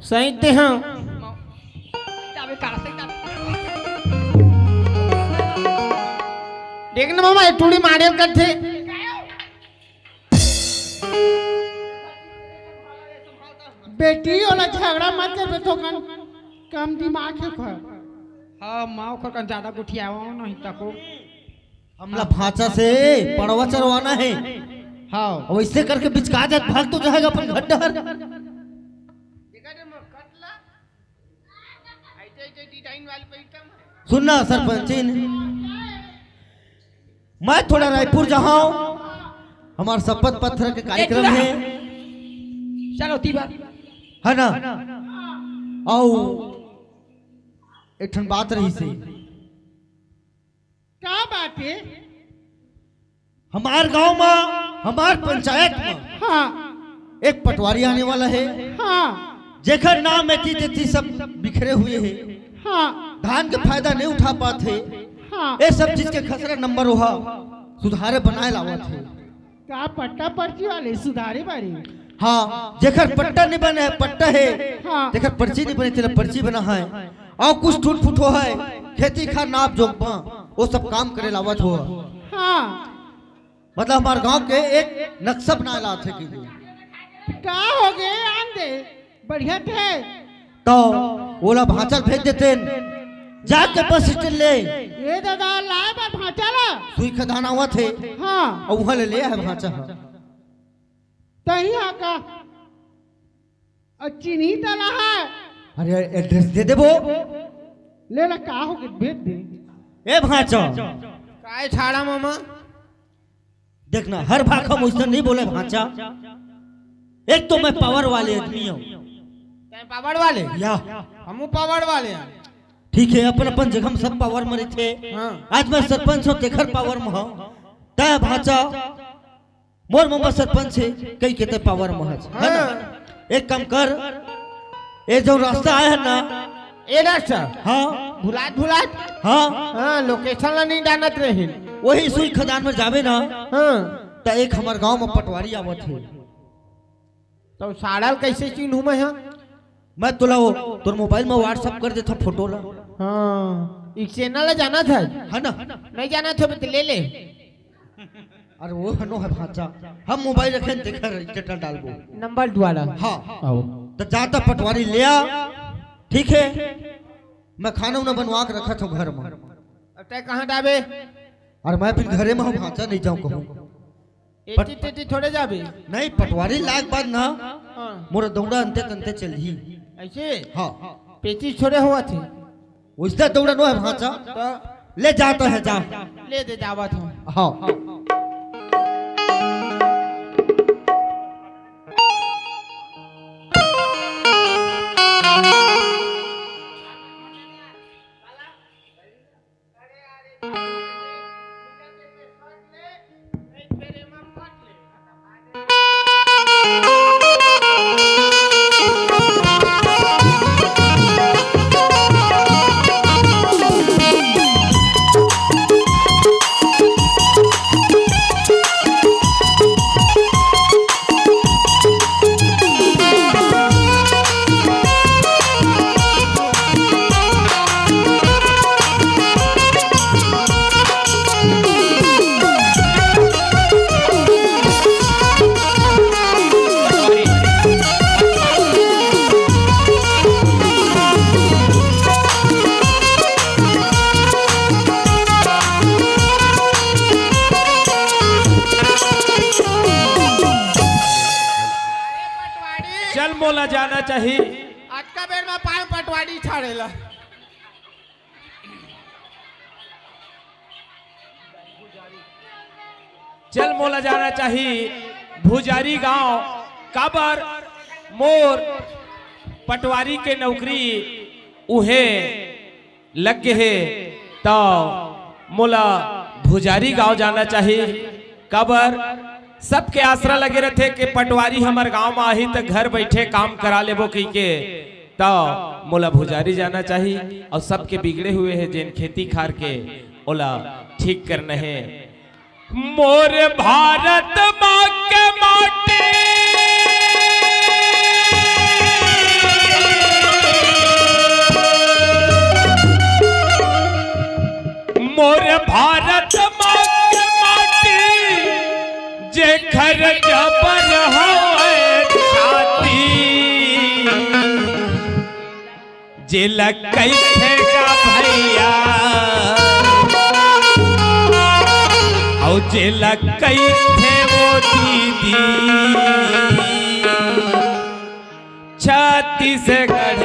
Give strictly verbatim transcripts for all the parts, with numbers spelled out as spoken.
सही ते हाँ। देख ना मामा, ये टूड़ी मारे करथे। बेटी, ओला झगड़ा मत करबे, तो कन कम दिमाग हे ओखर। हाँ, माँ ओखर कन ज्यादा गोठियावा नहीं तको। हमला भांचा से पड़वा चरवाना है। हाँ। वैसे करके बिचका जात, भाग तो जाएगा अपन घर डहर। सुन ना सरपंचिन, मैं थोड़ा रायपुर जाहूं, हमार शपथ पत्र के कार्यक्रम हे। चलो, ती बार। है ना? आओ, एक ठन बात रहिसे। का बात हे? हमार गांव मा, हमार पंचायत मा हाँ। एक पटवारी आने वाला हे। हाँ। जेकर नाम एती तेती सब बिखरे हुए हे। हाँ। धान के फायदा नहीं उठा पात हे। हाँ। ये सब चीज के खसरा नंबर ओहा सुधारे बनाए लावत हे। का पट्टा पर्ची वाले सुधारे बारे? हाँ, जेकर पट्टा नहीं बने हे, पट्टा हे। हाँ। जेकर पर्ची नहीं बने, तेला पर्ची बना है। और कुछ टूट फूट हो है, खेती खार नाप जोख मा, वो सब काम करे लावत हो। हाँ। मतलब हमार गांव के एक नक्शा बनाए लात हे कि का हो गे, आन दे, बढ़िया थे। तो ओला भांचा ल भेज देतेन, जाके बस स्टैंड ले। ए दादा, लाए बर भांचा ला? सुई खदान आवत हे। हाँ। अउ उहाँ ले ले आए भांचा ह। तही हा का? अउ चिन्ही तला है। अरे एड्रेस दे देबो। ले ला, का हो गे, भेज दे। ए भांचा। काय ठाड़ा मामा? देखना, हर भाखा मुझसे नहीं बोले भांचा। एक तो मैं पावर वाले आदमी हूँ। तैं पावर वाले? या। हमू पावर वाले हैं। ठीक है, अपन अपन जगह में सब पावर में रहिथे। हाँ। आज मैं सरपंच हूँ, तेखर पावर में हूँ। तैं भांचा, मोर ममा सरपंच हे, कई के तैं पावर में हस, है ना? हाँ। एक काम कर, ये जो रास्ता आए है ना, ए रास्ता? हाँ। भुलात भुलात? हाँ। हाँ, लोकेशन ला नहीं जानत रहिन। वही सुई खदान में जाबे ना, हाँ। त एक हमर गांव में पटवारी आवत हे। तो साड़ल कैसे चिन्हू मैं, हाँ? मैं तोला वो, तोर मोबाइल में WhatsApp कर देता फोटो ला। हाँ, ई चैनल ला जानत हे? है ना? नहीं जानत हो तो ले ले। अरे वो हनो है भांचा, हम मोबाइल रखेन तेखर स्टेटस डालबो। नंबर द्वारा। हाँ। आओ। तो जाता पटवारी ले आ, ठीक है, मैं खाना उना बनवा के रखत हूँ घर में। अब तैं कहाँ जाबे? अरे मैं फिर घरे में हूँ भांचा, नहीं जाऊँ कहूँ। एती तेती थोड़े जाबे। नहीं, पटवारी लाग बाद ना, हाँ। मोर दौड़ा अंते तंते चलही। ऐसे? हाँ। पेचिस थोड़े होवत हे। वैसे दौड़ा नो है भांचा। तो? ले जाता है, जा। ले दे जावत हूँ। हाँ। चल मोला जाना चाही। अतका बेर में पाए पटवारी छाड़ेला। चल मोला जाना चाही भुजारी गांव, काबर मोर पटवारी के नौकरी उहे लग गे हे, त मोला भुजारी गांव जाना चाही। काबर सबके आसरा लगे रथे कि पटवारी हमर गांव म आही त घर बइठे काम करा लेबो कहिके, त मोला भुजारी जाना चाही। अउ सबके बिगड़े हुए हे जेन खेती खार के, ओला ठीक करना हे। मोर भारत माँ के माटी, मोर भारत माँ के माटी, जेकर जबर हवय छाती, जेला कहिथे गा भैया, अउ जेला कहिथे वो दीदी। छत्तीसगढ़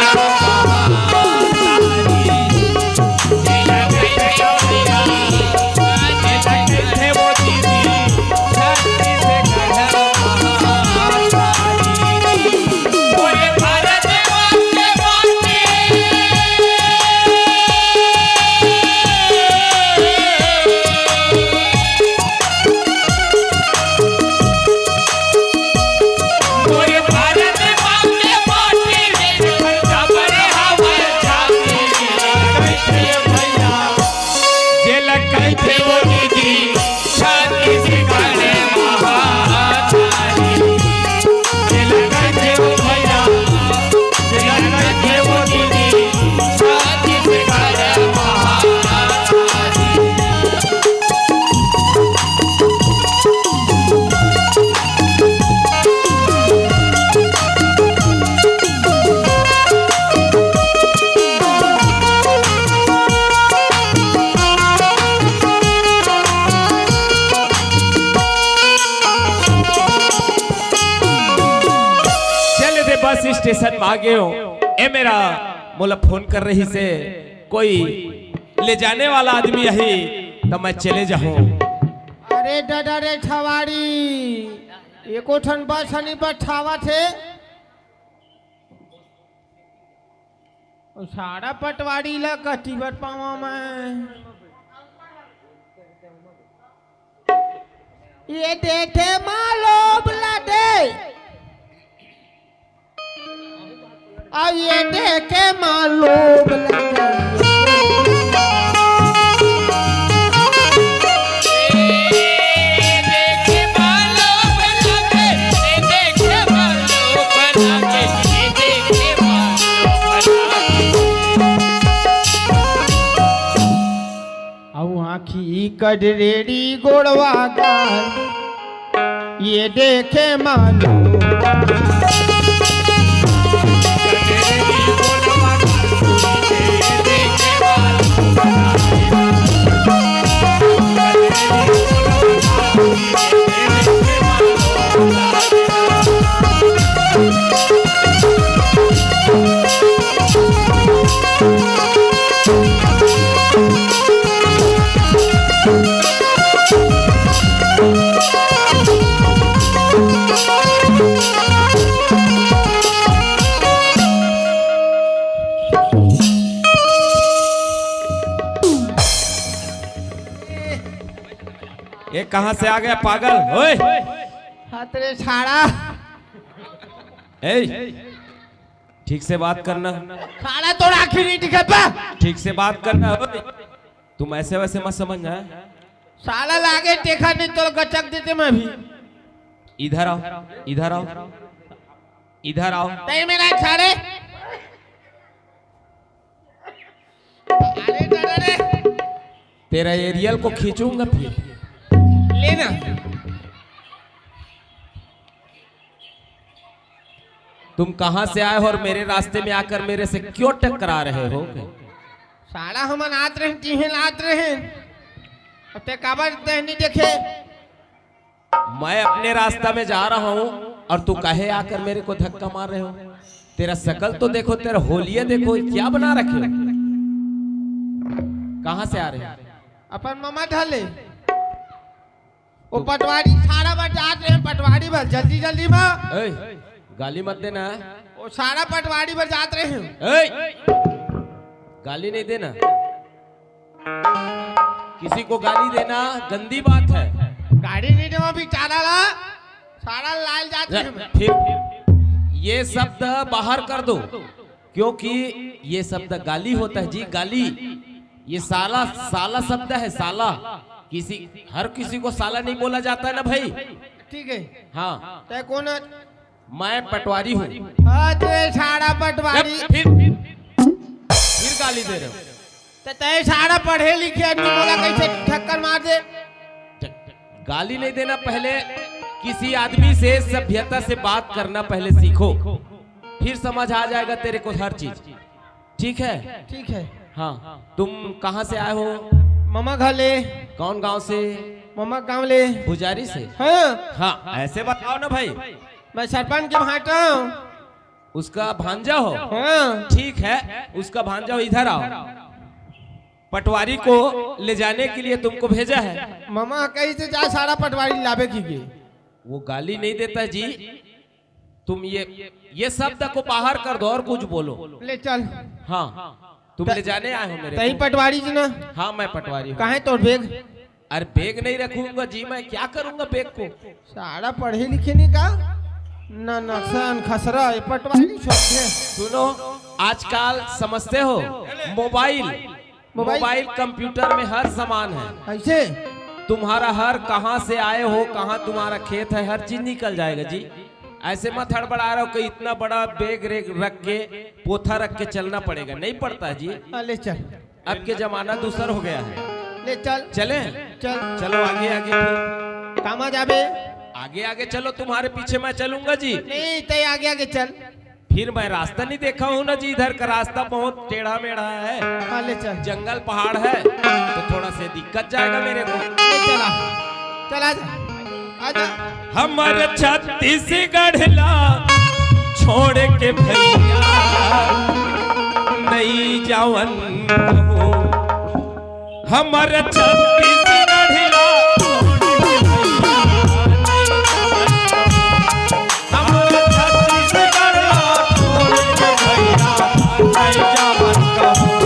चले दे बस स्टेशन म आ गे हो। ए मेरा मोला फोन कर रही से, कोई ले जाने वाला आदमी आही त मैं चले जाहूं। अरे डडा रे ठवाड़ी, एको ठन बस हनी बठावत हे। ओ सारा पटवारी ला कति बर पावा मैं। ये देखे मा लोभ लगे, अब ये देखे मा लोभ लगे। अउ आँखी कजरेरी गोड़वा गाल, ये देखे मालूम। ये कहाँ से आ गया पागल? ओए! हाथ रे छाड़ा। ए, ठीक से बात करना। साला तोर आँखी नहीं दिखे बे। ठीक से बात करना। ओए, तुम ऐसे वैसे मत समझना है। साला लागे देखा नहीं तो गचक देते मैं भी। इधर आओ, इधर आओ, इधर आओ। तय मेरा छाड़े। अरे दादा रे। तेरा एरियल को खींचूंगा फिर। लेना। तुम कहाँ से आए हो और मेरे रास्ते में आकर मेरे से क्यों टकरा रहे हो? साला हमन आत रहे, तिहें आत रहे। अब ते काबर ते नहीं देखे? मैं अपने रास्ता में जा रहा हूँ और तू कहे आकर मेरे को धक्का मार रहे हो? तेरा शकल तो देखो, तेरा होलिया देखो, क्या बना रखे हो? कहाँ से आ रहे हो? अपन ममा ढले। ओ पटवारी सारा बर जात रहे, पटवारी बर जल्दी जल्दी मा। ए, गाली मत देना। ओ सारा पटवारी बर जात रहे। ए, गाली नहीं देना। किसी को गाली देना गंदी बात है। गाली नहीं देवा बेचारा ला, सारा लाल जात रहे। फिर ये शब्द बाहर कर दो। क्योंकि ये शब्द गाली होता है जी, गाली। ये साला, साला शब्द है, साला। किसी, हर किसी को साला नहीं बोला जाता है ना भाई। ठीक है। हाँ। तय कौन है? मैं पटवारी हूँ। हाँ, तो ये सारा पटवारी। फिर, फिर, फिर गाली दे रहे हो। तो तय सारा पढ़े लिखे आदमी बोला कि गाली नहीं देना, पहले किसी आदमी से सभ्यता से बात करना पहले सीखो, फिर समझ आ जाएगा तेरे को हर चीज। ठीक है? ठीक है। हाँ, तुम कहाँ से आए हो? ममा घर ले। कौन गांव से? ममा गांव ले। पुजारी से? हाँ। हाँ, ऐसे बताओ ना भाई। मैं सरपंच के भांटा हूँ। उसका भांजा हो? हाँ। ठीक है, उसका भांजा हो, इधर आओ। पटवारी को ले जाने के लिए तुमको भेजा है। ममा कही से जा सारा पटवारी लावे की गे। वो गाली नहीं देता जी। तुम ये, ये शब्द को बाहर कर दो और कुछ बोलो। ले चल। हाँ, तुम त-, ले जाने आए हो मेरे तई को। पटवारी जी ना? हाँ, मैं पटवारी हूँ। कहाँ है तोर बैग? अरे, बैग नहीं रखूंगा जी, मैं क्या करूंगा बैग को? सारा पढ़े लिखे नहीं का? ना नक्शन खसरा, ये पटवारी छोटे। सुनो, आजकल समझते हो, मोबाइल, मोबाइल? मोबाइल, कंप्यूटर में हर सामान है। ऐसे? तुम्हारा हर कहाँ से आए हो, कहाँ तुम्हारा खेत है, हर चीज निकल जाएगा जी। ऐसे मत हड़बड़ा रहे हो कि इतना बड़ा बैग रेग रख के, पोथा रख के चलना पड़ेगा, नहीं पड़ता जी। हाँ, ले चल। अब के जमाना दूसर हो गया है। ले चल। चले? चल। चलो आगे आगे फिर। कामा जाबे? आगे आगे चलो, तुम्हारे पीछे मैं चलूंगा जी। नहीं, तय आगे आगे चल। फिर मैं रास्ता नहीं देखा हूँ ना जी, इधर का रास्ता बहुत टेढ़ा मेढ़ा है। हाँ, ले चल। जंगल पहाड़ है, तो थोड़ा से दिक्कत जाएगा मेरे को। ले चला, चला जा, आजा। हमर छत्तीसगढ़ ला छोड़ के भैया नहीं जावन कहूँ। हमर छत्तीसगढ़ ला छोड़ के भैया नहीं जावन कहूँ। हमर छत्तीसगढ़ ला छोड़ के भैया नहीं जावन कहूँ।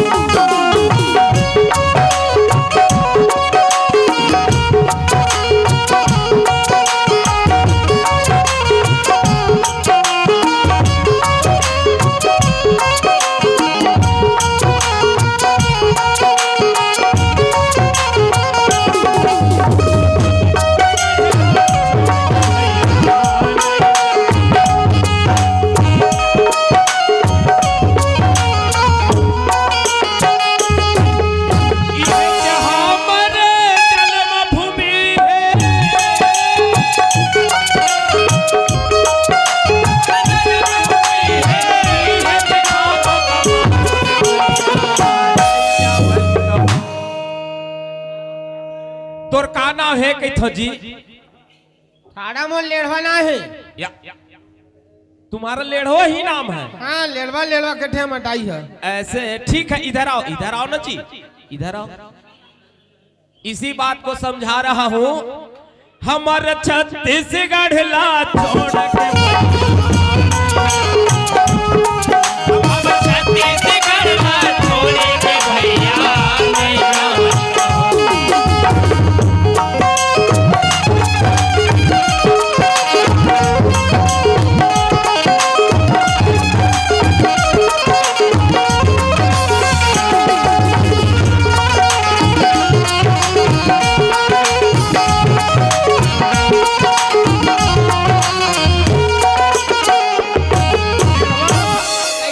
तोर का नाम हे कहिथो जी? ठाड़ा मोर लेड़वा ना हे। या, तुम्हारा लेड़वा ही नाम है? हाँ, लेड़वा, लेड़वा के ठे मटाई है। ऐसे, ठीक है, इधर आओ, इधर आओ ना जी, इधर आओ। इसी बात को समझा रहा हूँ। हमर छत्तीसगढ़ ला छोड़ के भैया, हमर छत्तीसगढ़ ला छोड़ के भैया, नहीं जावन कहूँ।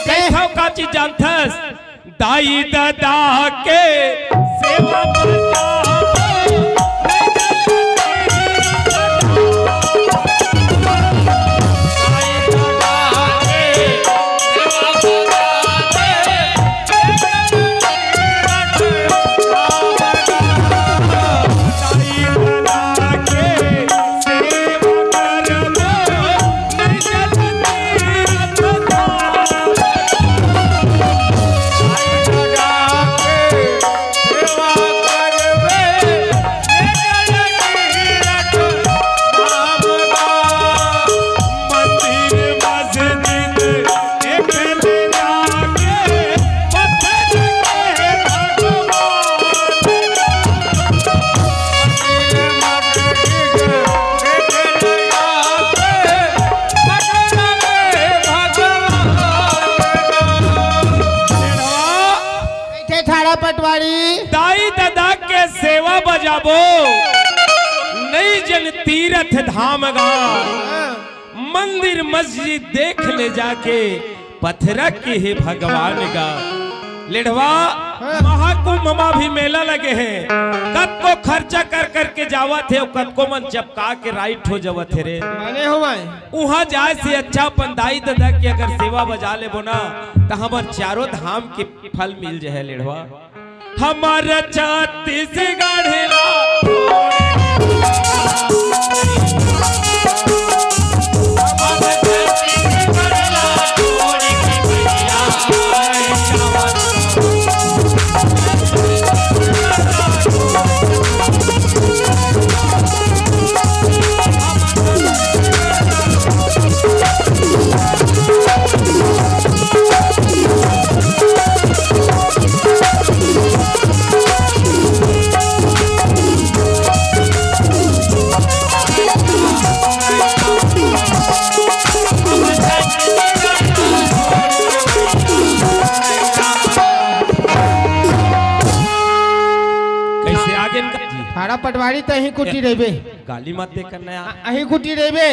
कहिथव का चीज जानथस? दाई ददा के सेवा बजाबो, नहीं जलती रखता। दाई ददा के सेवा बजाबो, नहीं जलती रखता। दाई ददा के सेवा करबो, नहीं जलती रखता। कहिथे ठाड़ा पटवारी। दाई ददा के सेवा बजाबो, नहीं जन तीरथ धाम गा। हाँ। मंदिर मस्जिद देख ले जाके, पथरा के हे भगवान गा। लेड़वा, हाँ। महाकुंभ मा भी मेला लगे हे, कतको खर चक्कर करके जावत हे, कतको मन चपका के राइट हो जावत हे रे। माने हो भाई। उहाँ जाए से अच्छा अपन दाई ददा के अगर सेवा बजा लेबो ना, त हमर चारों धाम के फल मिल जाए लेढ़वा। हमारा छत्तीसगढ़ ला कैसे आगे इनका जी? ठाड़ा पटवारी त अहीं कुटी रहिबे। गाली मत दे कर नया। अहीं कुटी रहिबे।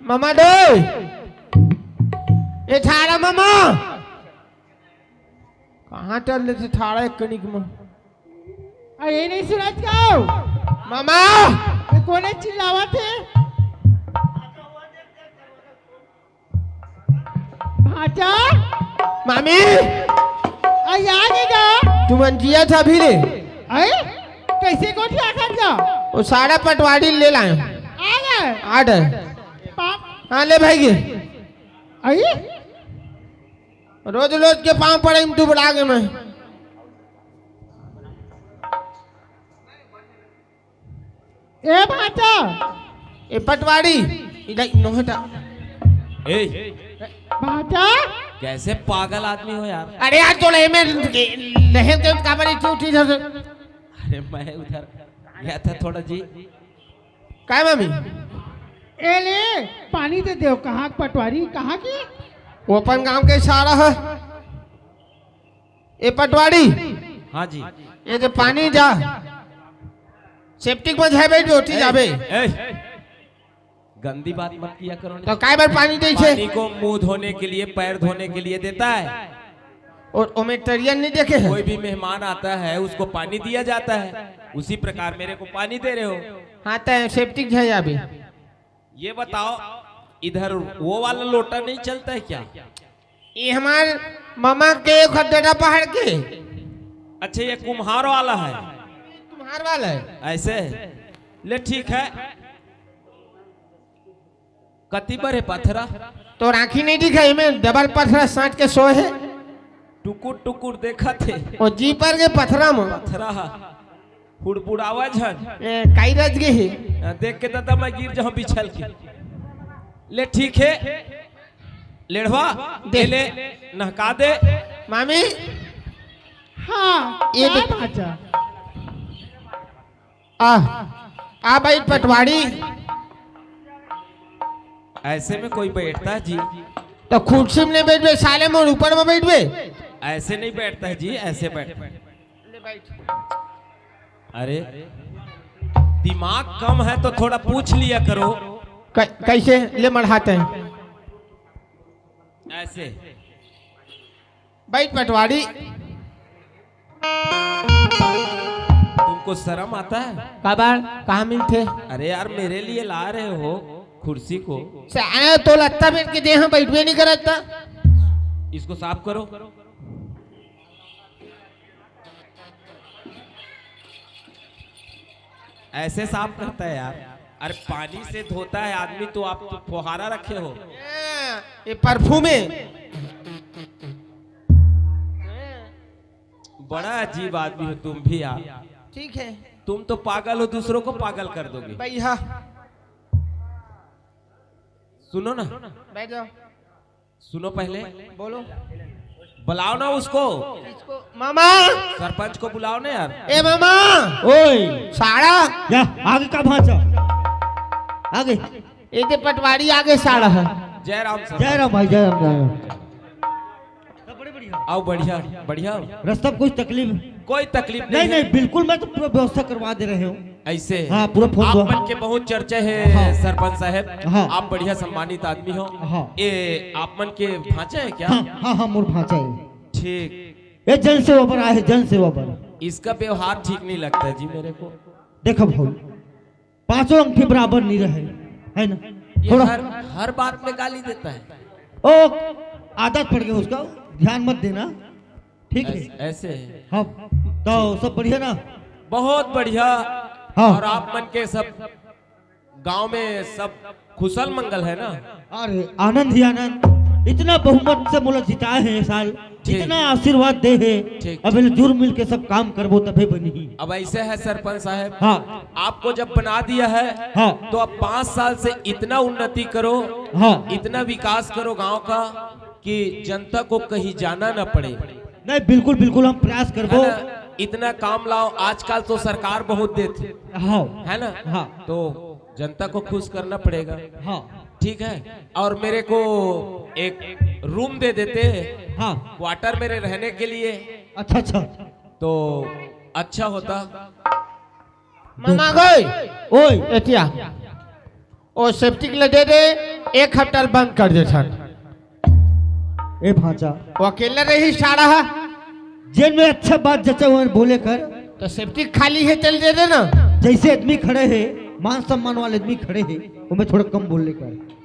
मामा दो। ए ठाड़ा मामा। कहाँ चल देथे ठाड़ा एक कनिक म? अरे, ये नहीं सुनत का? मामा! ये कोने चिल्लावत हे? भांचा? मामी! अरे, आ गे गा? तुमन जियत हव अभी ले? अरे, कैसे गोठिया खात गा? वो सारा पटवारी ले लाए। आ गए? आ गए। पाप। हाँ, ले भाई गे। अरे? रोज रोज के पाँव पड़े में दुबरा गे मैं। ए भांचा। ए पटवारी, इधर नोहटा। ए, भांचा। कैसे पागल आदमी हो यार? अरे यार, तो ले में लहर के काबर इतनी उठी जैसे? अरे मैं उधर गया था थोड़ा जी। काय मामी? ए ले, पानी दे देव, कहाँ के पटवारी, कहाँ की? वो अपन गांव के सारा है। ए पटवारी। हाँ जी। ये जो पानी जा, सेप्टिक में जाए भाई, ओती ए, जाबे। ए, गंदी बात मत किया करो। तो काय बार पानी दे छे? पानी को मुंह धोने के लिए, पैर धोने के लिए देता है। और ओमे तरिया नहीं देखे है? कोई भी मेहमान आता है, उसको पानी दिया जाता है, उसी प्रकार मेरे को पानी दे रहे हो। हाँ, तो सेप्टिक जाए अभी। ये बताओ, इधर वो वाला लोटा नहीं चलता है क्या? ये हमार मामा के खदेड़ा पहाड़ के। अच्छा, ये कुम्हार वाला है। कुम्हार वाला है। ऐसे? ले, ठीक है। कति बर हे पथरा? तो आँखी नहीं दिखाई में डबल पथरा साँच के सोए है। टुकुर टुकुर देखत हे। वो जी पर के पथरा में। पथरा हा। हुड़बुड़ावा झन। ए, काई रच गे हे। हाँ, देख के दादा मैं गिर जाऊँ बिछल के। ले, ठीक है। लेढ़वा, दे। ले, ले, नहका दे। मामी। हाँ, ये का देख। भांचा? आ, आ भाई पटवारी। ऐसे में कोई बैठता है जी? तो कुर्सी में नहीं बैठबे, साले मोर ऊपर में बैठबे। ऐसे नहीं बैठता है जी, ऐसे बैठ। अरे, दिमाग कम है तो थोड़ा पूछ लिया करो। कै-, कैसे ले मढ़ाते हैं? ऐसे। बैठ पटवारी। तुमको शर्म आता है? काबर? कहाँ मिलथे? अरे यार, मेरे लिए ला रहे हो कुर्सी को। से आया तो लत्ता बैठ के दे, हम बैठबे नहीं करत था। इसको साफ करो। ऐसे साफ करता है यार। अरे, पानी से धोता है आदमी, तो आप तो फुहारा रखे हो। ये परफ्यूम है। बड़ा अजीब आदमी हो तुम भी यार। ठीक है। तुम तो पागल हो, दूसरों को पागल कर दोगे। भाई, हाँ। सुनो ना। बैठ जाओ। सुनो पहले। बोलो। बुलाओ ना उसको। किसको? मामा। सरपंच को बुलाओ ना यार। ए मामा। ओए। सारा। या, आगे का भांचा? आगे। ए दे पटवारी आगे सारा है। जय राम सर। जय राम भाई, जय राम, जय राम। आओ, बढ़िया, बढ़िया। रास्ता में कुछ तकलीफ? कोई तकलीफ नहीं नहीं, है। नहीं, बिल्कुल, मैं तो पूरा व्यवस्था करवा दे रहे हूँ। ऐसे? हाँ, पूरा फोन आप हुआ। मन के बहुत चर्चा है, हाँ। सरपंच साहब। हाँ। आप बढ़िया सम्मानित आदमी हो। हाँ। ये आप मन के भांचा है क्या? हाँ, हाँ, हाँ, मोर भांचा है। ठीक। ये जन सेवा बर आए हैं, जन सेवा बर। इसका व्यवहार ठीक नहीं लगता जी मेरे को। देखो भाई, पांचों अंगठी बराबर नहीं रहे, है ना? ये थोड़ा हर हर बात में गाली देता है। ओ, आदत पड़ गई उसका, ध्यान मत देना। ठीक है। ऐस- ऐसे है। हाँ, तो सब बढ़िया ना? बहुत बढ़िया। हाँ। और आप मन के सब गांव में सब कुशल मंगल है ना? अरे, आनंद ही आनंद। इतना बहुमत से मोला जिताए हैं ये साल, ठीक। इतना आशीर्वाद दे है। ठीक। अब जुर्म मिल के सब काम करबो तभे बनही। अब ऐसे है सरपंच साहब, हाँ। आपको जब बना दिया है, हाँ। तो अब पाँच साल से इतना उन्नति करो, हाँ। इतना विकास करो गांव का कि जनता को कहीं जाना ना पड़े। नहीं, बिल्कुल, बिल्कुल हम प्रयास करबो। है ना? इतना काम लाओ, आजकल तो सरकार बहुत देती, हाँ। है ना? हाँ। तो जनता को खुश करना पड़ेगा। हाँ। ठीक है, और मेरे को एक रूम दे देते, हाँ। क्वार्टर मेरे रहने के लिए। अच्छा, अच्छा। तो अच्छा होता। मामा गई। ओए। एतिया। ओ सेप्टिक ले दे दे, एक हफ्ता ले बंद कर दे छन। ए भांचा। वो अकेला रही सारा है। जेन में अच्छा बात जचा हुआ बोले कर। तो सेप्टिक खाली है, चल दे देना। जैसे आदमी खड़े है, मान सम्मान वाले आदमी खड़े है, वो में थोड़ा कम बोले कर।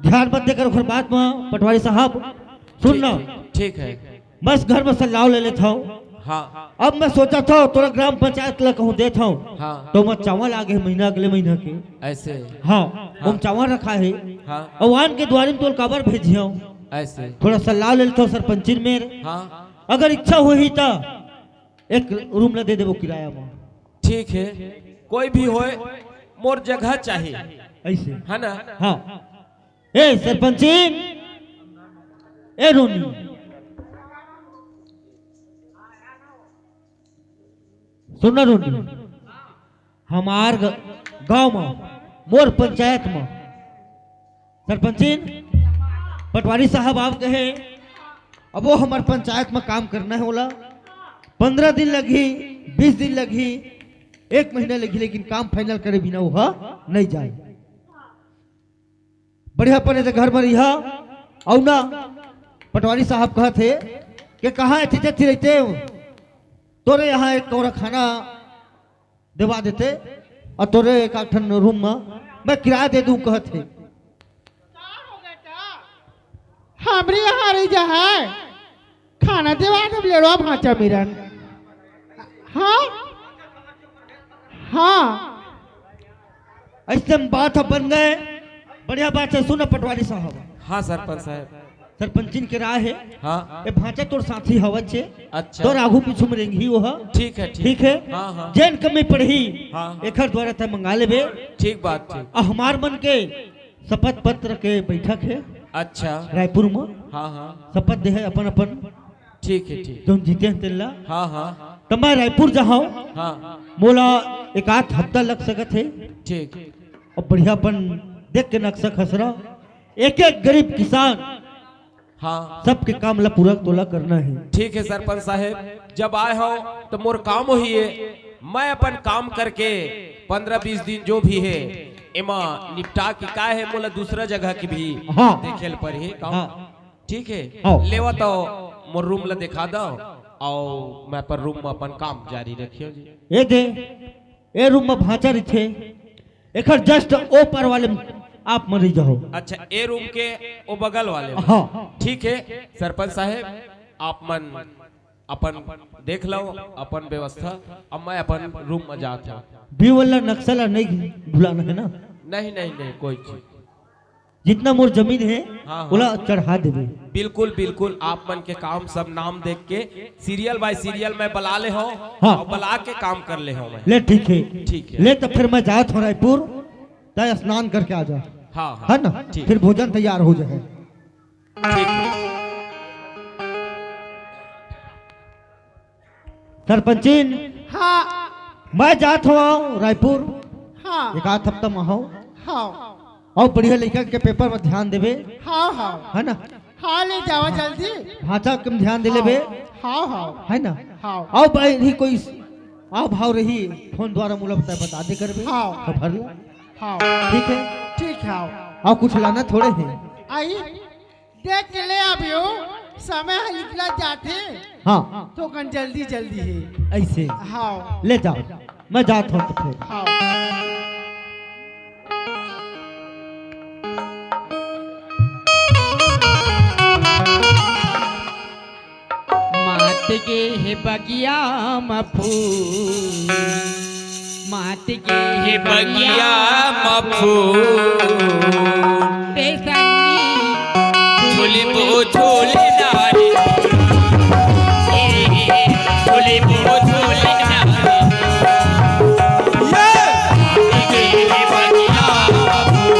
ध्यान मत देकर ओखर बात में, पटवारी साहब, सुन ना। ठीक है। बस घर में सल्लाव ले लेथव। हाँ। अब मैं सोचत हव, तोरा ग्राम पंचायत ला कहूँ देत हव। हाँ। तो मैं चावल आगे महीना, अगले महीना के। ऐसे। हाँ, हाँ। हम चावल रखा है। हाँ। अउ आन के दुवारी में तोला काबर भेजिहव? ऐसे। थोड़ा सल्लाव ले लेथव सरपंचिन मेर। हाँ। अगर इच्छा होही त एक रूम ला दे देबो किराया में। ठीक है, कोई भी होय, मोर जगह चाहिए। ऐसे। है ना? हाँ। ए सरपंचिन, ए रोनी, सुन ना रोनी, हमार ग-, गांव में, मोर पंचायत में सरपंचिन, पटवारी साहब आप कहे, अब वो हमार पंचायत में काम करना है, ओला पंद्रह दिन लगही, बीस दिन लगही, एक महीना लगही, लेकिन काम फाइनल करे बिना वो नहीं जाए। बढ़िया पने ते घर में रिहा। अउ ना, पटवारी साहब कहत हे कि कहाँ एती तेती रहिते, तोरे यहाँ एक कौरा खाना देवा देते अउ तोरे एक आध ठन रूम में मैं किराया दे दूं कहत हे। हमरे यहाँ रही जा है, खाना देवा देब लेड़वा भांचा मिरन। हाँ, हाँ। अइसे में बात ह बन गए। बढ़िया बात है, सुन पटवारी साहब। हाँ सरपंच साहब। सरपंचिन के राय है। हाँ। ए भांचा तोर साथी हवच हे। अच्छा। तोर आगू पीछू में रेंगही वो ह। ठीक है, ठीक। ठीक है। हाँ, हाँ। जेन कमी पड़ही, हाँ। एखर दुवारा तैं मंगा लेबे। ठीक बात, ठीक। अउ हमार मन के शपथ पत्र के बैठक है। अच्छा। रायपुर में। हाँ, हाँ। शपथ दे है अपन अपन। ठीक है, ठीक। जोन जीते हैं तेन ला। हाँ, हाँ। त मैं रायपुर जाहूँ। हाँ। मोला एक आध हफ्ता लग सकत है। ठीक। अउ बढ़िया अपन देख के नक्शा खसरा, एक एक गरीब किसान, हाँ। सबके काम ला पूरा तोला करना है। ठीक है सरपंच साहब, जब आए हो तो मोर काम वही है, मैं अपन काम करके पंद्रह बीस दिन जो भी है एमा निपटा के का है, मोला दूसरा जगह के भी हाँ। देखे ल परही काम। हाँ। ठीक है, हाँ। लेवा तो मोर रूम ला दिखा दो, अउ मैं अपन रूम में अपन काम जारी रखियो जी। ए दे, ए रूम में भांचा रहिथे, एखर just ओ पार वाले में आप मन रहि जाओ। अच्छा, ए रूम के ओ बगल वाले में। हाँ। ठीक है सरपंच साहब, आप मन अपन देख लो अपन व्यवस्था, अब मैं अपन रूम में जात हूँ। बी वाला नक्शा ला नहीं भुलाना है ना? नहीं, नहीं, नहीं, कोई चीज। जितना मोर जमीन है, हाँ, हाँ। ओला चढ़ा देबे। बिल्कुल, बिल्कुल, आप मन के काम सब नाम देख के serial by serial मैं बला ले हूँ हाँ। अउ बला के काम कर ले हूँ मैं। ले ठीक है। ठीक है। ले तो फिर मैं जात हूँ रायपुर, तय स्नान करके आ जा। हाँ, हाँ। है ना? ठीक। फिर भोजन तैयार हो जाए। ठीक है। सरपंचिन, हाँ। मैं जात हूँ रायपुर। हाँ। एक आध हफ्ता में हूँ। हाँ। अउ बढ़िया लइका के पेपर में ध्यान देबे। हाँ, हाँ। है ना? हाँ, ले जावा जल्दी। भांचा के ध्यान दे लेबे। हाँ, हाँ। है ना? हाँ। अउ भाई रही कोई अभाव रही, फोन द्वारा मोला बता, बता दे करबे। हाँ। खबर ला। हाँ। ठीक है? ठीक है। अउ कुछ लाना थोड़े है। आई, देख के ले अभियो, समय ह निकलत जाथे। हाँ। तो कन जल्दी जल्दी हे। ऐसे। हाँ। ले जाओ, मैं जात हूँ तो फिर। हाँ। मात गे हे बगिया म फूल, मात गे हे बगिया म फूल। ते संगी झूलबो झूलना रे। ए, झूलबो झूलना रे। ये। मात गे हे बगिया म फूल।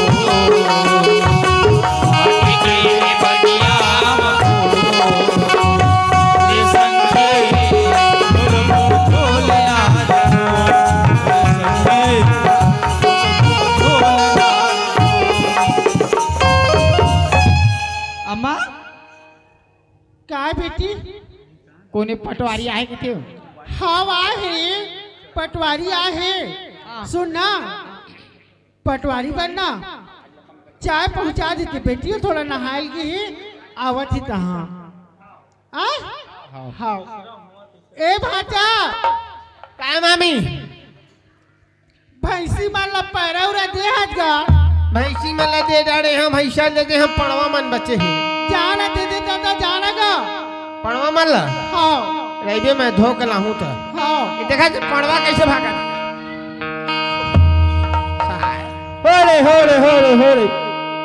अम्मा। काय बेटी? कोने पटवारी आहे कथे? हाँ, आहे, पटवारी आहे। हाँ। सुन ना, पटवारी बनना, चाय पहुंचा देते बेटी, थोड़ा नहायल गे हे, आवत ही तहाँ। आ? हाँ। हाँ। ए भांचा। काय मामी? भैंसी मन ला पैरा उरा दे हस गा। भैंसी मन ला दे डारे हंव, भैंसा लेगे हंव, पड़वा मन बचे हे। जा ना दे दे दादा, जा ना गा। पड़वा मन ला? हाँ। रहिबे मैं धो के लाहूं त। हाँ। ये देखा जे पड़वा कैसे भागत। हो रे, हो रे, हो रे, हो रे।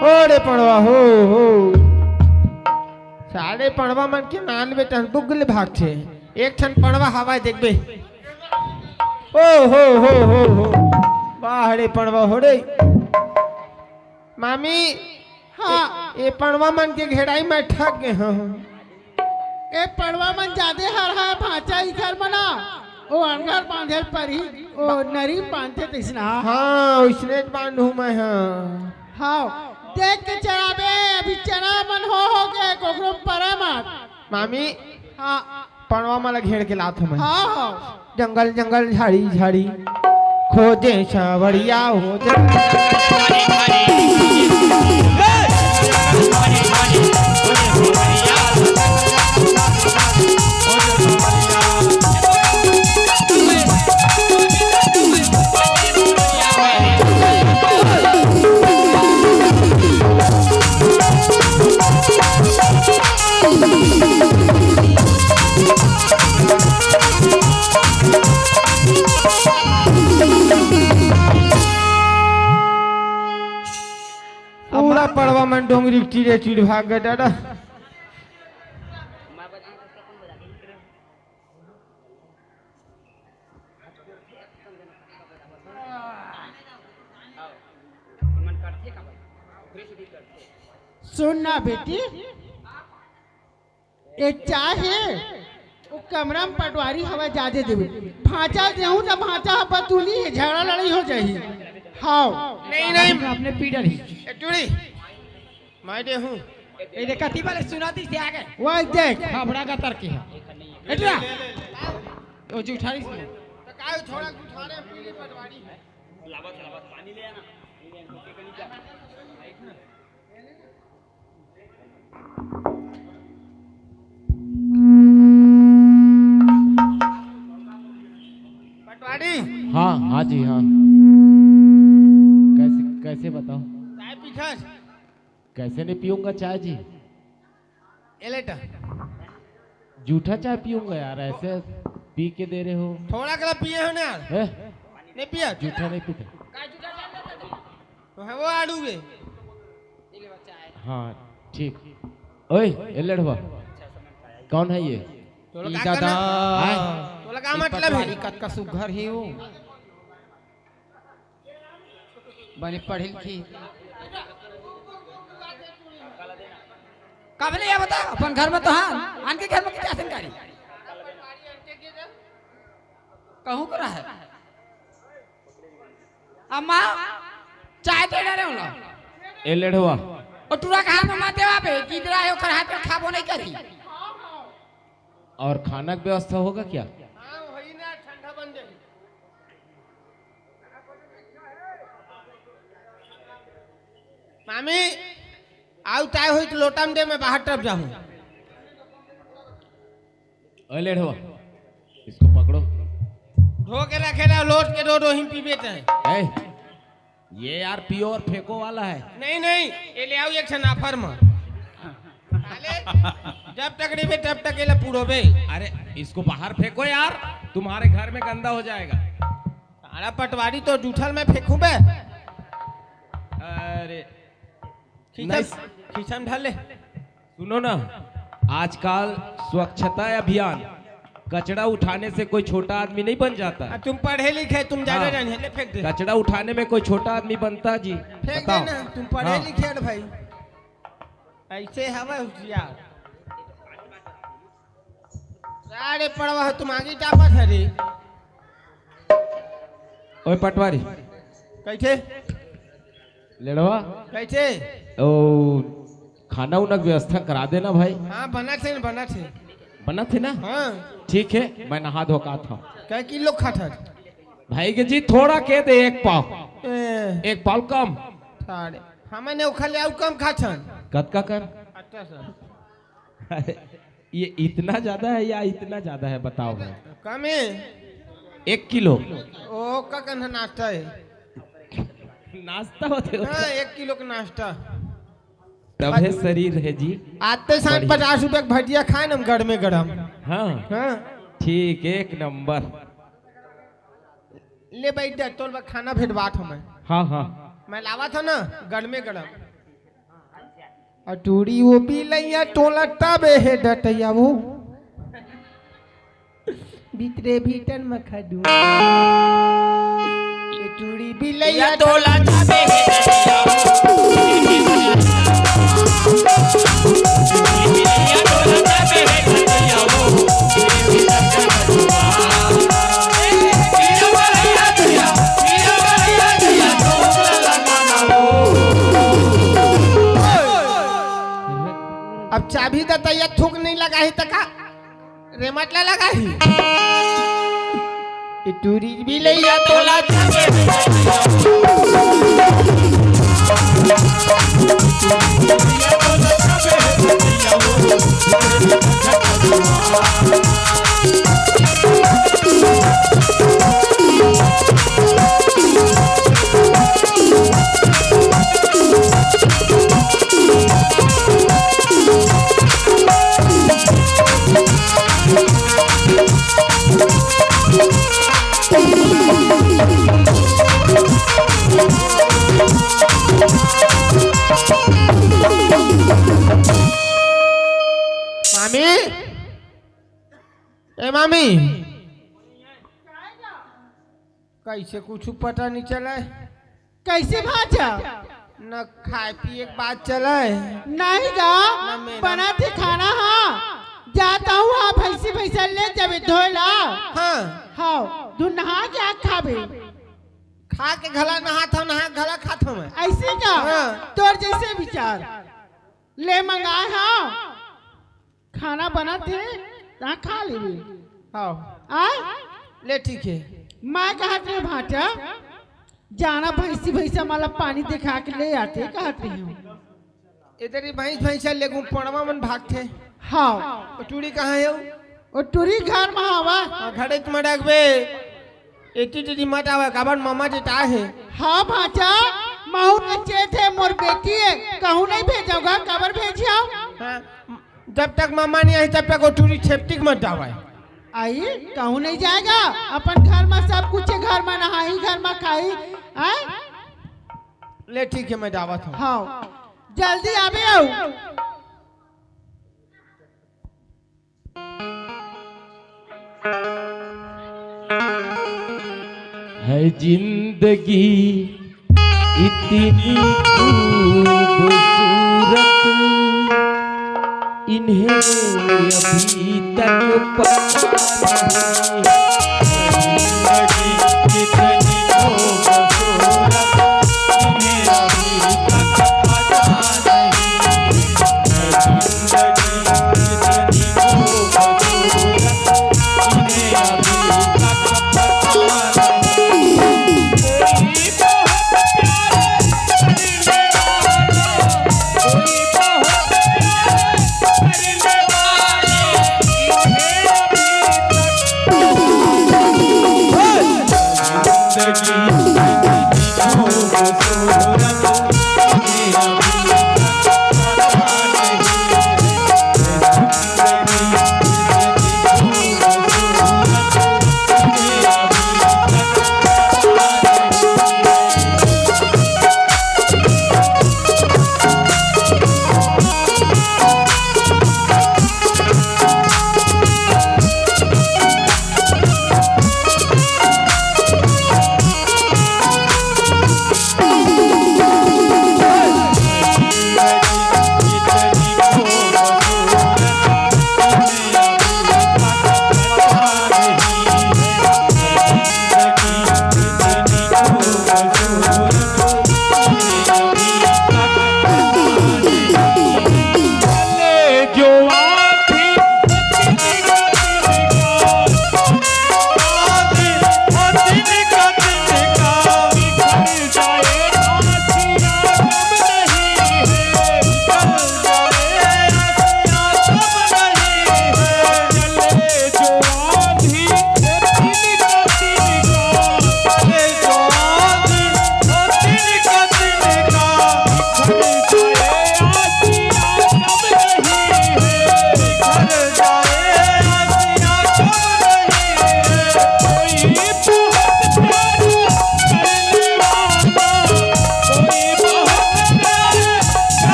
हो रे पड़वा, हो, हो। साले पड़वा मन के नान बेटा दुगले भागथे। एक ठन पड़वा हवय देखबे। ओ हो हो हो हो। वाह रे पड़वा हो रे। मामी, हाँ। ए, ए पड़वा मन के घेराई में ठग गे हंव। ए पड़वा मन जादे हर है भांचा इखर मना। ओ अनघर बांधे ल परही, ओ नरी बांधे तइसना। हाँ, ओइसने बांधहूं मैं, हाँ। हाँ, देख के चराबे, अभी चना मन हो हो के कोकरो परे मत। मामी, हाँ। पड़वा मन ला घेर के लात हंव मैं। हाँ, हाँ। जंगल जंगल झाड़ी झाड़ी खोजे सांवरिया हो जा। पूरा पड़वा मन डोंगरी के तीरे तीर भाग गे दादा। सुन ना बेटी, ए चाय हे, ओ कमरा म पटवारी हवय, जादे देबे। भांचा देहूं त भांचा ह बतूनी हे, झगड़ा लड़ाई हो जाही। हाव। नहीं, नहीं। अपने पीडर ही। ए टूरी, मैं देहूं। ए देख, कति वाले सुना दिस हे आगे। वो देख। हाबड़ा गतर के हे। ए टूरा। ओ जुठारी से। त काय छोड़ा जुठारे पीली पटवारी हे। पटवारी। हाँ, हाँ जी, हाँ। कैसे, कैसे बताओ? चाय पीथस? कैसे नहीं पीऊंगा चाय जी? ए ले टा। जूठा चाय पीऊंगा यार, ऐसे पी के दे रहे हो। थोड़ा कला पिए हो ना यार। हैं? नहीं पिया? जूठा नहीं पीता। तो है वो आड़ू बे। हाँ, ठीक। ओए, ए लड़वा, कौन है ये? तोला ई का दादा। करना? आय। तोला का मतलब है? पटवारी कतका सुघर हे वो। बने पढ़े लिखे। कब ले ये बता, अपन घर में तो हाँ, आन के घर में कितना आसन करी? कहूँ करा है? अम्मा, चाय दे रहे हो ना? ए लेढ़वा। ओ टूरा कहाँ में मत देवा बे, गिदरा है, ओकर हाथ में खाबो नहीं करी। और खाना की व्यवस्था होगा क्या? हाँ, वही ना, ठंडा बन जाए। मामी, आउ चाय होई तो लोटा में दे, मैं बाहर तरफ जाहूँ। ओए लेढ़वा, इसको पकड़ो। धो के रखे रहो, लोट के दो, दो ही पीबे तैं। ए, ये यार पियो और फेंको वाला है। नहीं, नहीं, ये ले आओ एक ठन offer में। साले, जब तक नहीं बे, तब तक ये ले पूरो बे। अरे, इसको बाहर फेंको यार, तुम्हारे घर में गंदा हो जाएगा। साला पटवारी तो जूठल में फेंकू बे। अरे, खींचम, नहीं। खींचम ढाल ले। सुनो ना, आजकल स्वच्छता अभियान, कचरा उठाने से कोई छोटा आदमी नहीं बन जाता। आ, तुम पढ़े लिखे, तुम ज्यादा हाँ। जानिए, ले फेंक दे। कचरा उठाने में कोई छोटा आदमी बनता जी? फेंक बताओ। देना, तुम पढ़े हाँ। लिखे हो भाई। ऐसे हवा होशियार। अरे पड़वा, तुम आगे टापत हरी। ओए पटवारी। कैसे? लेड़वा। कैसे? ओ, खाना उना के व्यवस्था करा देना भाई। हाँ, बनत हे, बनत हे। बनत हे ना? हाँ। ठीक है, मैं नहा धो के आत हँव। कै किलो खात हस? भाई के जी, थोड़ा के दे, एक पाव। ए। एक पाव कम। सारे। हमन ओखर ले अउ कम खाथन। कतका कन? अच्छा सर। अरे, ये इतना ज्यादा है या इतना ज्यादा है, बताओ भाई। कम है। एक किलो। ओ, का कन नाश्ता है। नाश्ता होथे, होथे। हाँ, एक किलो का नाश्ता। तभे शरीर है जी। आते साथ बढ़िया। पचास रुपए का भजिया खाए ना हम गरमे गरम। हाँ। हाँ। ठीक, एक नंबर। ले बैठ जा, तोर बर खाना भेजवात हँव मैं। हाँ, हाँ। मैं लावत हँव ना, गरमे गरम। अटूरी वो बिलैया टोला तबे हे डटैया वो। भीतरे भीतर मखा डूब। ए टूरी बिलैया टोला तबे हे डटैया वो। अब चाबी दतैया थूक नहीं लगाही त का? रेमट ला लगाही। ए टूरी बिलैया टोला मामी, ए मामी, कैसे कुछ पता नहीं चला है? कैसे भांचा? न खाए पिए के बात चला है। नहीं गा, ना मेरा। बना थे खाना, हाँ। जात हँव, हाँ, भैंसी भैंसा ले जाबे धोए ला। हाँ। हाँ, तू नहा के आ खाबे। खा के घला नहात हँव, नहा के घला खात हँव मैं। ऐसे का? हाँ। तोर जैसे विचार। ले मंगाए हँव। खाना बनत हे, तहाँ खा लेबे। हाँ। आय? ले ठीक हे। मैं कहत रहेंव भांचा, जाना भैंसी भैंसा मन ला पानी देखा के ले आते कहत रहेंव। ए दरी भैंस भैंसा लेगू पड़वा मन भागथे। हाँ। ओ टूरी कहाँ हे? ओ टूरी घर म हवा। हाँ, घरे त मड़क बे। एती तेती मत आवा, काबर ममा जेठा हे। हाँ भांचा, महू ल चेत हे, मोर बेटी हे, कहूँ नहीं भेजव गा, काबर भेजव? हाँ, जब तक ममा नहीं आही, तब तक ओ टूरी छेपटिक मत जावय। आई, कहूँ नहीं जाय गा, अपन घर म सब कुछ हे, घर म नहाही, घर म खाही, आय? ले ठीक हे, मैं जावत हँव। हाँ, जल्दी आबे अउ। है जिंदगी इतनी खूबसूरत, इन्हें अभी तक पता नहीं। जिंदगी कितनी खूबसूरत, इन्हें अभी तक पता नहीं।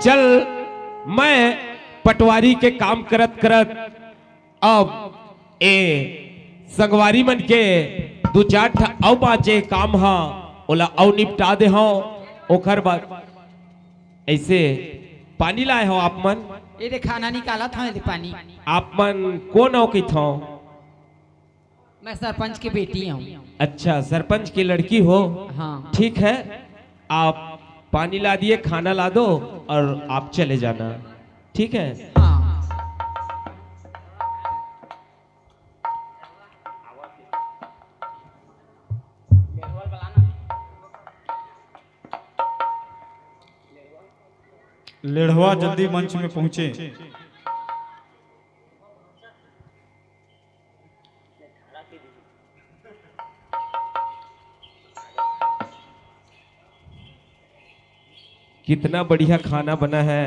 चल, मैं पटवारी के काम करत करत अब ए संगवारी मन के दू चार ठा अउ बांचे काम ह, ओला अउ निपटा दे हव। ओखर बाद ऐसे पानी लाए हव आप मन। ए दे खाना निकालत हव, ए दे पानी। आप मन कोन अव कहिथव? मैं सरपंच के बेटी हूँ। अच्छा, सरपंच की लड़की हो? हाँ। ठीक है, आप पानी ला दिए, खाना ला दो और आप चले जाना, ठीक है? हाँ। लेढ़वा जल्दी मंच में पहुंचे। कितना बढ़िया खाना बना है,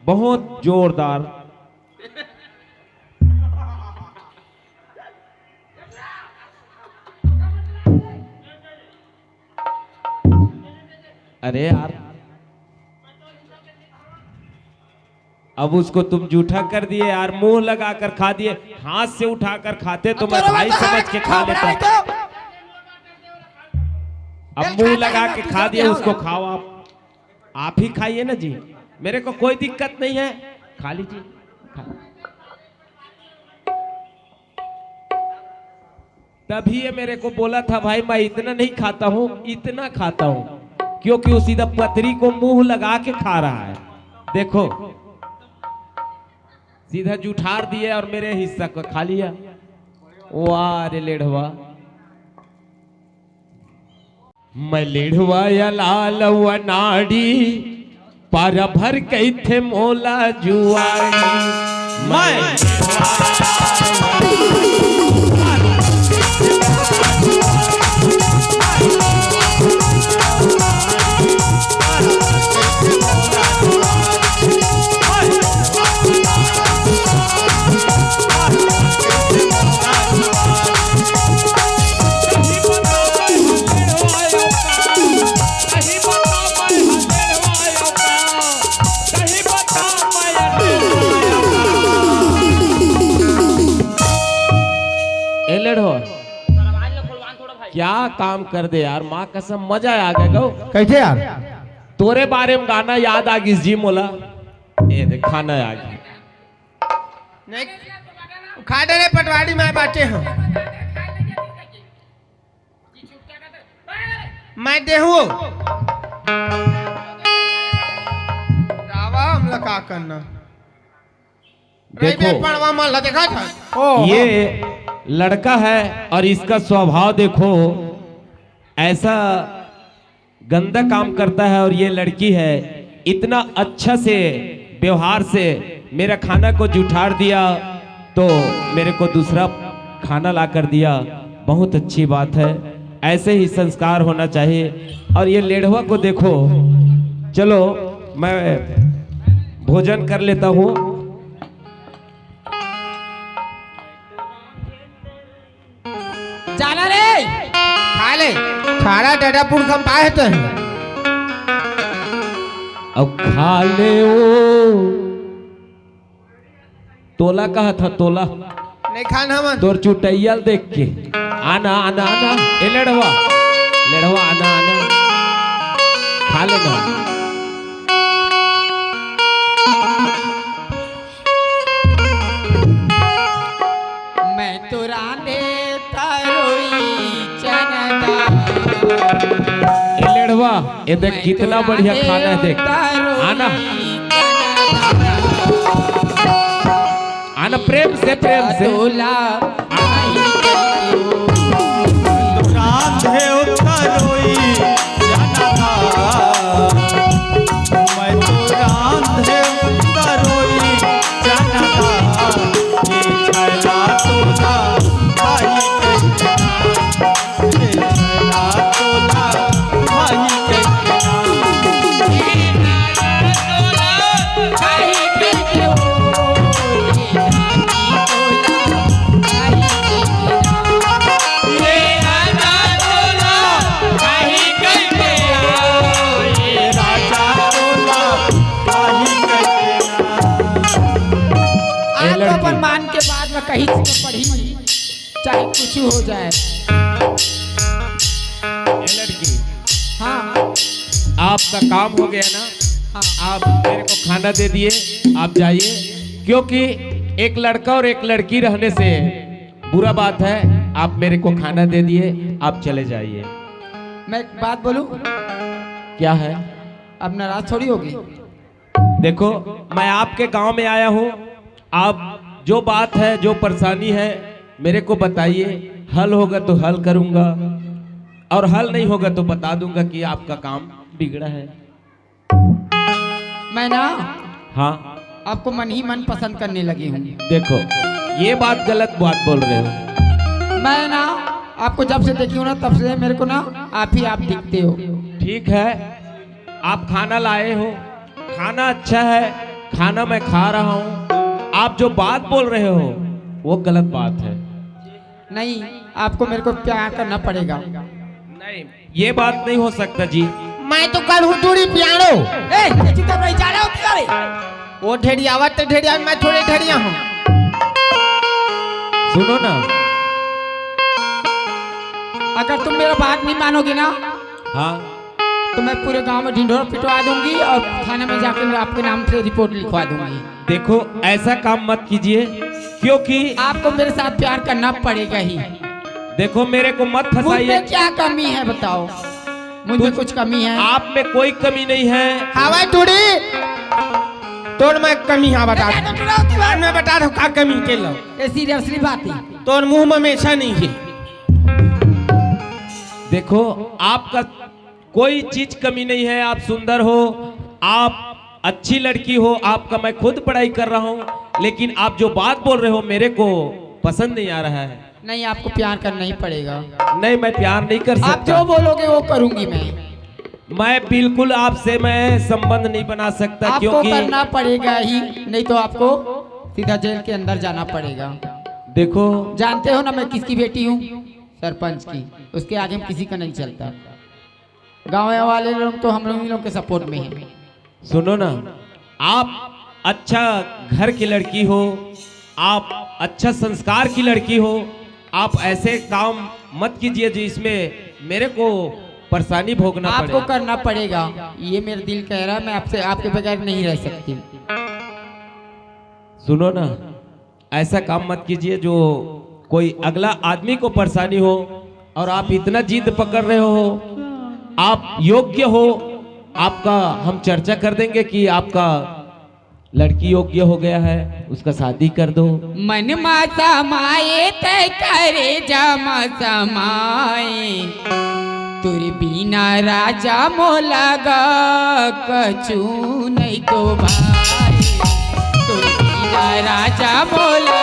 बहुत जोरदार। अरे यार, अब उसको तुम जूठा कर दिए यार, मुंह लगाकर खा दिए। हाथ से उठाकर खाते तो मैं भाई समझ के खा लेता। अब मुंह लगा के खा दिए, उसको खाओ आप, आप ही खाइए ना जी, मेरे को कोई दिक्कत नहीं है, खा लीजिए, खा। तभी ये मेरे को बोला था, भाई, मैं इतना नहीं खाता हूँ, इतना खाता हूँ, क्योंकि वो सीधा पतरी को मुंह लगा के खा रहा है। देखो, सीधा जुठार दिए और मेरे हिस्सा को खा लिया। वाह रे लेढ़वा। मैं लेढ़वा या लाल व नाड़ी, पारा भर कहिथे मोला जुआड़ी। मैं ए लेढ़ो, क्या काम कर दे यार, माँ कसम मजा आ गया गो। कैसे यार? तोरे बारे में गाना याद आ गिस जी मोला। ए देख, खाना आ गया। नहीं, खा डरे पटवारी, मैं बाटे हूँ। मैं देहूँ। का करना। देखो, पड़वा मन ला देखा था। ओ, ये लड़का है और इसका स्वभाव देखो, ऐसा गंदा काम करता है। और ये लड़की है, इतना अच्छा से व्यवहार से मेरा खाना को जुठार दिया, तो मेरे को दूसरा खाना ला कर दिया। बहुत अच्छी बात है, ऐसे ही संस्कार होना चाहिए। और ये लेढ़वा को देखो, चलो मैं भोजन कर लेता हूँ। जाना रे। खा ले। खारा डडा पुरखम पाए तो है। अब खा ले ओ। तोला कहा था, तोला। नहीं खाना मन। तोर चुटैया ल देख के। आना, आना, आना। ए लेढ़वा। लेढ़वा, आना, आना। खा लेना। मैं तो रांधे तरोई चना दाल। ए लेढ़वा, ये देख मैं कितना तो बढ़िया रांधे खाना है, देख। तरोई आना। चना दाल। आना, प्रेम से, प्रेम से। तोला रांधे तरोई चना दाल। मैं तो रांधे तरोई चना दाल। ये छैला तोला खाही कहिके ना। ये छैला तोला खाही कहिके ना। आज तो अपन मान के बाद में कहीं से पढ़ी, चाहे कुछ हो जाए। ए लड़की, हाँ। आपका काम हो गया ना? हाँ। आप मेरे को खाना दे दिए, आप जाइए, क्योंकि एक लड़का और एक लड़की रहने से बुरा बात है। आप मेरे को खाना दे दिए, आप चले जाइए। मैं एक बात बोलूं? क्या है? अब नाराज थोड़ी होगी। देखो, मैं आपके गांव में आया हूँ, आप जो बात है, जो परेशानी है, मेरे को बताइए, हल होगा तो हल करूँगा, और हल नहीं होगा तो बता दूँगा कि आपका काम बिगड़ा है। मैं ना हाँ। आपको मन ही मन पसंद करने लगी हूँ। देखो, ये बात गलत बात बोल रहे हो। मैं ना आपको जब से देखी हूँ ना, तब से मेरे को ना आप ही आप दिखते हो। ठीक है, आप खाना लाए हो, खाना अच्छा है, खाना मैं खा रहा हूँ, आप जो बात बोल रहे हो वो गलत बात है। नहीं, आपको मेरे को प्यार करना पड़ेगा। नहीं, ये बात नहीं हो सकता जी। मैं तो कर हूँ थोड़ी प्यारो। ए, ये चुप कर, जा रहा हूँ, तू जा रही। वो ढेड़ियावत तो ढेड़िया, मैं थोड़े ढेड़िया हूँ। सुनो ना। अगर तुम मेरा बात नहीं मानोगे ना, हाँ। तो मैं पूरे गांव में ढिंढोरा पिटवा दूंगी और थाने में जाकर आपके नाम से रिपोर्ट लिखवा दूंगी। देखो, ऐसा काम मत कीजिए, क्योंकि आपको मेरे साथ प्यार करना पड़ेगा ही। देखो, मेरे को मत फंसाइए। मुझ में क्या कमी है बताओ? मुझ में कुछ कमी है? आप में कोई कमी नहीं है। हवा टूड़ी, तोर में कमी है, बता। बता दो, टूड़ा होती बात। मैं बता दो का कमी के लो। ये सीरियसली बात है। तोर मुंह में हमेशा नहीं है। देखो, आपका कोई चीज कमी नहीं है, आप सुंदर हो, आप अच्छी लड़की हो, आपका मैं खुद बड़ाई कर रहा हूँ, लेकिन आप जो बात बोल रहे हो मेरे को पसंद नहीं आ रहा है। नहीं, आपको प्यार करना ही पड़ेगा। नहीं, मैं प्यार नहीं कर सकता। आप जो बोलोगे वो करूंगी मैं। मैं बिल्कुल आपसे मैं संबंध नहीं बना सकता, आपको क्योंकि करना पड़ेगा ही, नहीं तो आपको सीधा जेल के अंदर जाना पड़ेगा। देखो, जानते हो ना मैं किसकी बेटी हूँ? सरपंच की। उसके आगे हम किसी का नहीं चलता। गाँव वाले लोग तो हम लोग ही लोग के सपोर्ट में हैं। सुनो ना, आप अच्छा घर की लड़की हो, आप अच्छा संस्कार की लड़की हो, आप ऐसे काम मत कीजिए जिसमें मेरे को परेशानी भोगना आपको पड़े। करना पड़ेगा, ये मेरा दिल कह रहा है, मैं आपसे, आपके बगैर नहीं रह सकती। सुनो ना, ऐसा काम मत कीजिए जो कोई अगला आदमी को परेशानी हो, और आप इतना जिद पकड़ रहे हो, आप योग्य हो, आपका हम चर्चा कर देंगे कि आपका लड़की योग्य हो गया है, उसका शादी कर दो। मन मा समाए तै करेजा मा समाए, तोर बिना राजा मोला गा कछु नहीं तो भाए, तोर बिना राजा मोला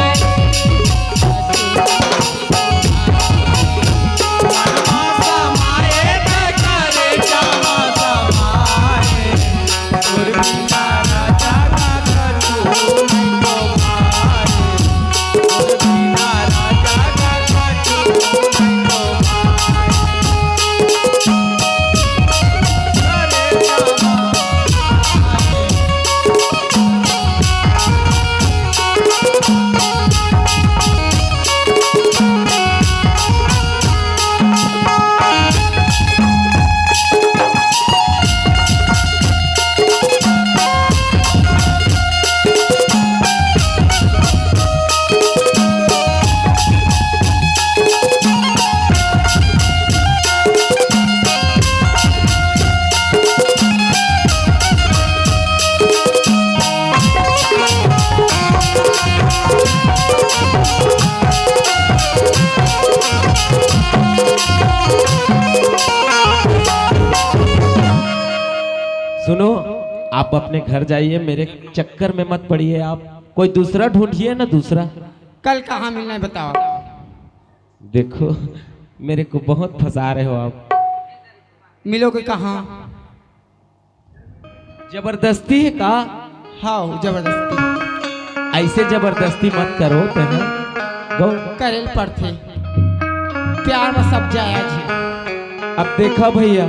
सुनो, आप अपने घर जाइए, मेरे चक्कर में मत पड़िए आप। कोई दूसरा ढूंढिए ना, दूसरा। कल कहाँ मिलना है, बताओ। देखो, मेरे को बहुत फंसा रहे हो आप। मिलोगे कहाँ? जबरदस्ती है का? हाँ, जबरदस्ती। ऐसे जबरदस्ती मत करो, तैं गौ। करे ल पड़थे, प्यार में सब जायज है। अब देखा भैया,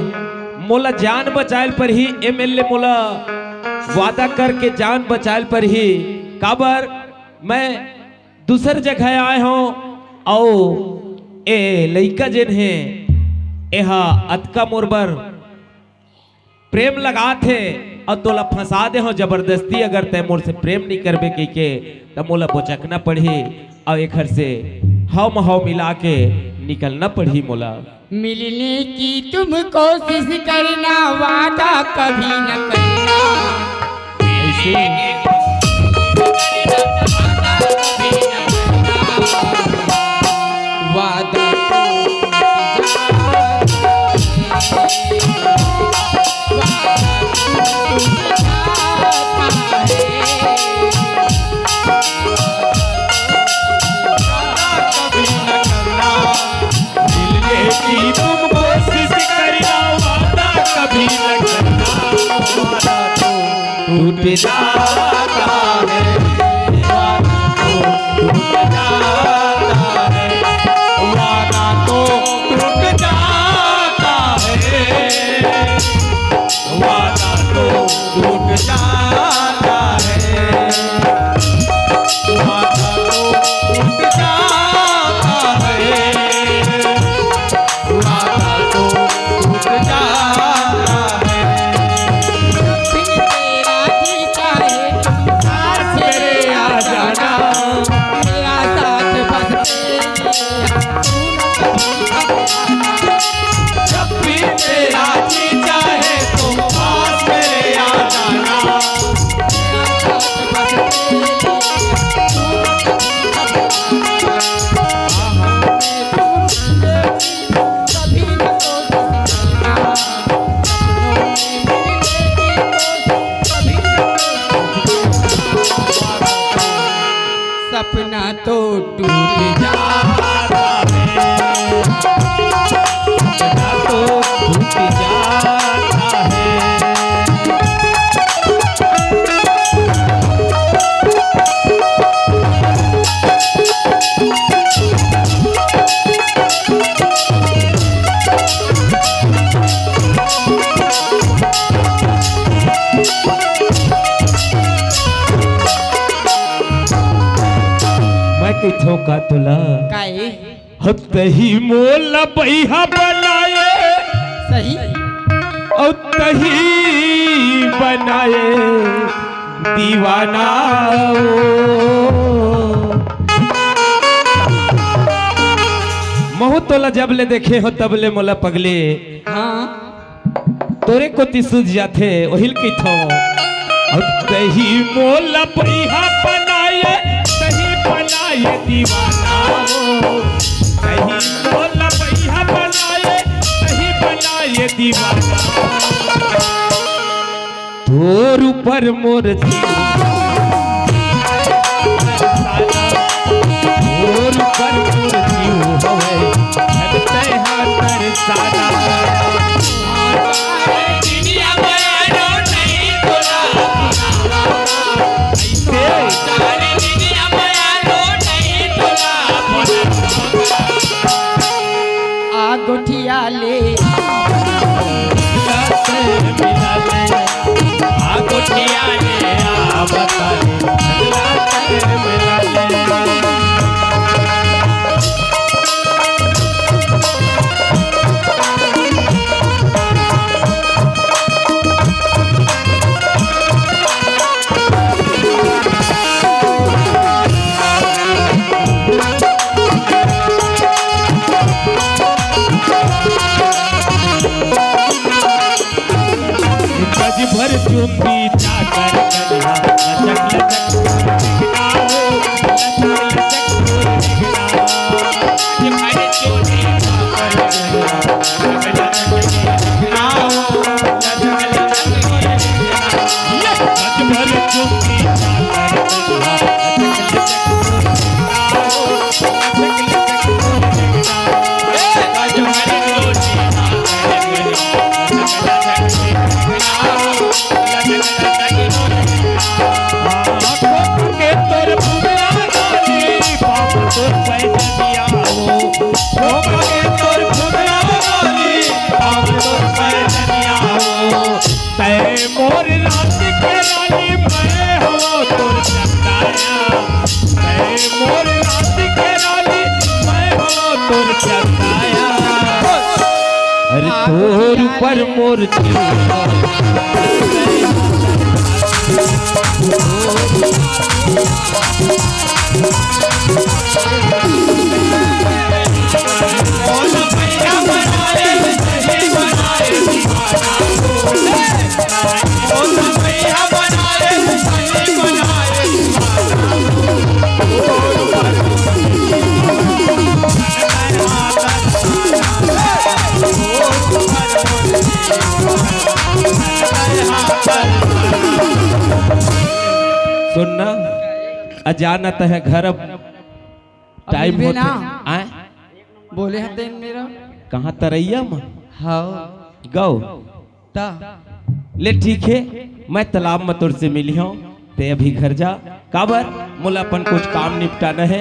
मोला जान बचाए ल परही, एमएलए मोला वादा करके जान बचाए ल परही, काबर मैं दूसर जगह आए हूँ, अउ ए लइका जेन हे, एहा अतका मोर बर प्रेम लगात हे, अउ तोला फंसा दे हो जबरदस्ती। अगर तैं मोर से प्रेम नहीं करबे कहिके, त मोला बोचकना पड़ही, अउ एखर से हव महव मिला के निकलना पड़ही मोला। मिलने की तुम कोशिश करना, वादा कभी न करना। ऐसे वादा तो मिलने की तुम कोशिश करना, वादा कभी न करना, वादा तो टूट जाता है, वादा तो टूट जाता है, वादा तो टूट जाता है। वादा तो टूट जाता है, वादा तो टूट जाता है, वादा तो टूट जाता है। जब भी तेरा जी चाहे, पास मेरे आ जाना, मेरा साथ बस जब भी तेरा जी चाहे तो पास मेरे आ जाना। सपना तो टूट जाता है, सपना तो टूट जाता है। मैं कहिथों का तोला? काहे? हो तही मोला बइहा बनाए, सही। अउ तही बनाए दीवाना ओ। महूं तोला जब ले देखे हों तब ले मोला पगले। हाँ। तोरे कोती सूझ जाथे, ओहिल कहिथों। अब तही मोला बइहा बनाए, तही बनाए दीवाना हो। तही मोला बइहा बनाए, तही बनाए दीवाना हो। तोर ऊपर मोर जीव, तोर ऊपर मोर जीव हवय, धन तैं हा तरसाना। आ गोठिया ले, आ गोठिया ले, आ बता ले, गज भर चुंदी चाकर कनिहा, लचक लचक तै मोर रात के रानी, मैं हवं तोर चंदाया। तै मोर रात के रानी, मैं हवं तोर चंदाया। अरे तोर ऊपर मोर जीव। सुनना, अजानत है घर, अब अब टाइम मिलबे होथे। ना। आय? बोले हतेन मेरा। कहाँ तरैया म? हव। गौ। ता। ले ठीक हे, मैं तालाब म तोर से मिलिहौं, तैं अभी घर जा। काबर? मोला अपन कुछ काम निपटाना हे।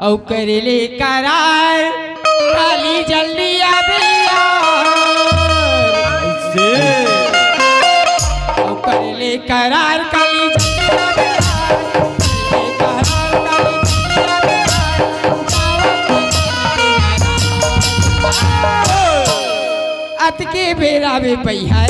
अउ करे ले करार, काली जल्दी आबे यार। अउ करे ले करार, काली जल्दी आबे यार। अतके बेरा में पइहा। ए,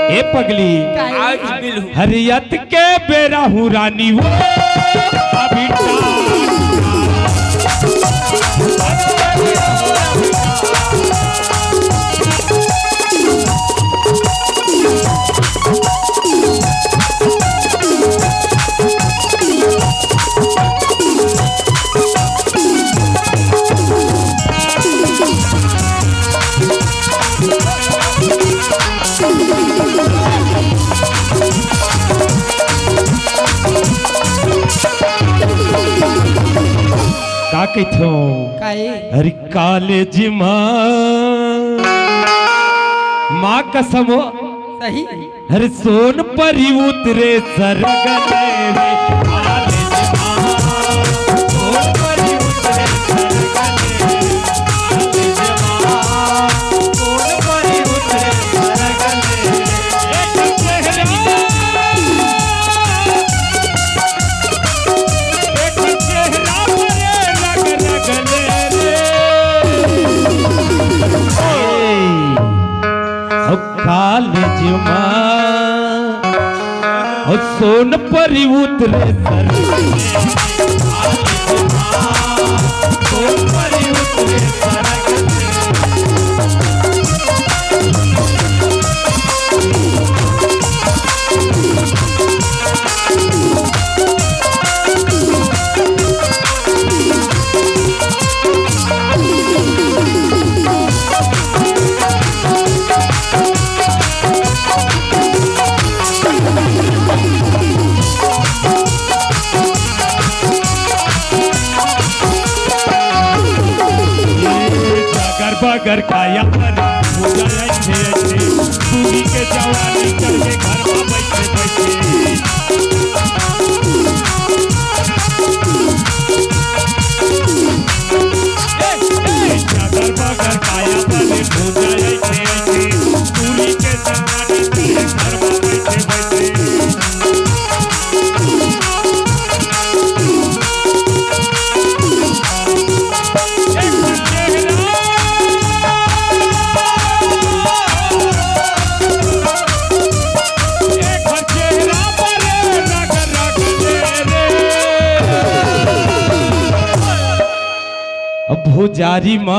ए पगली, काहे? आज मिलहूं। हरियत के बेरा हूँ रानी वो अभी का कहिथो? काहे? अरे कॉलेज मा, माँ कसम हो। सही। अरे सोन परी उतरे सरग ले रे, कॉलेज मा। सोन परी उतरे सरग ले रे, कॉलेज मा। सोन परी उतरे सरग ले रे। एक चेहरा एक चेहरा भरे रग रग ले रे। कॉलेज मा, ओ सोन परी उतरे सर। अगर बगर काया पर पूजा अच्छे अच्छे, पूरी के जवानी करके घर में बैठे बैठे। ए, ए, अगर बगर काया पर पूजा अच्छे अच्छे, पूरी के जवानी करके घर में बैठे बैठे। अब भुजारी माँ,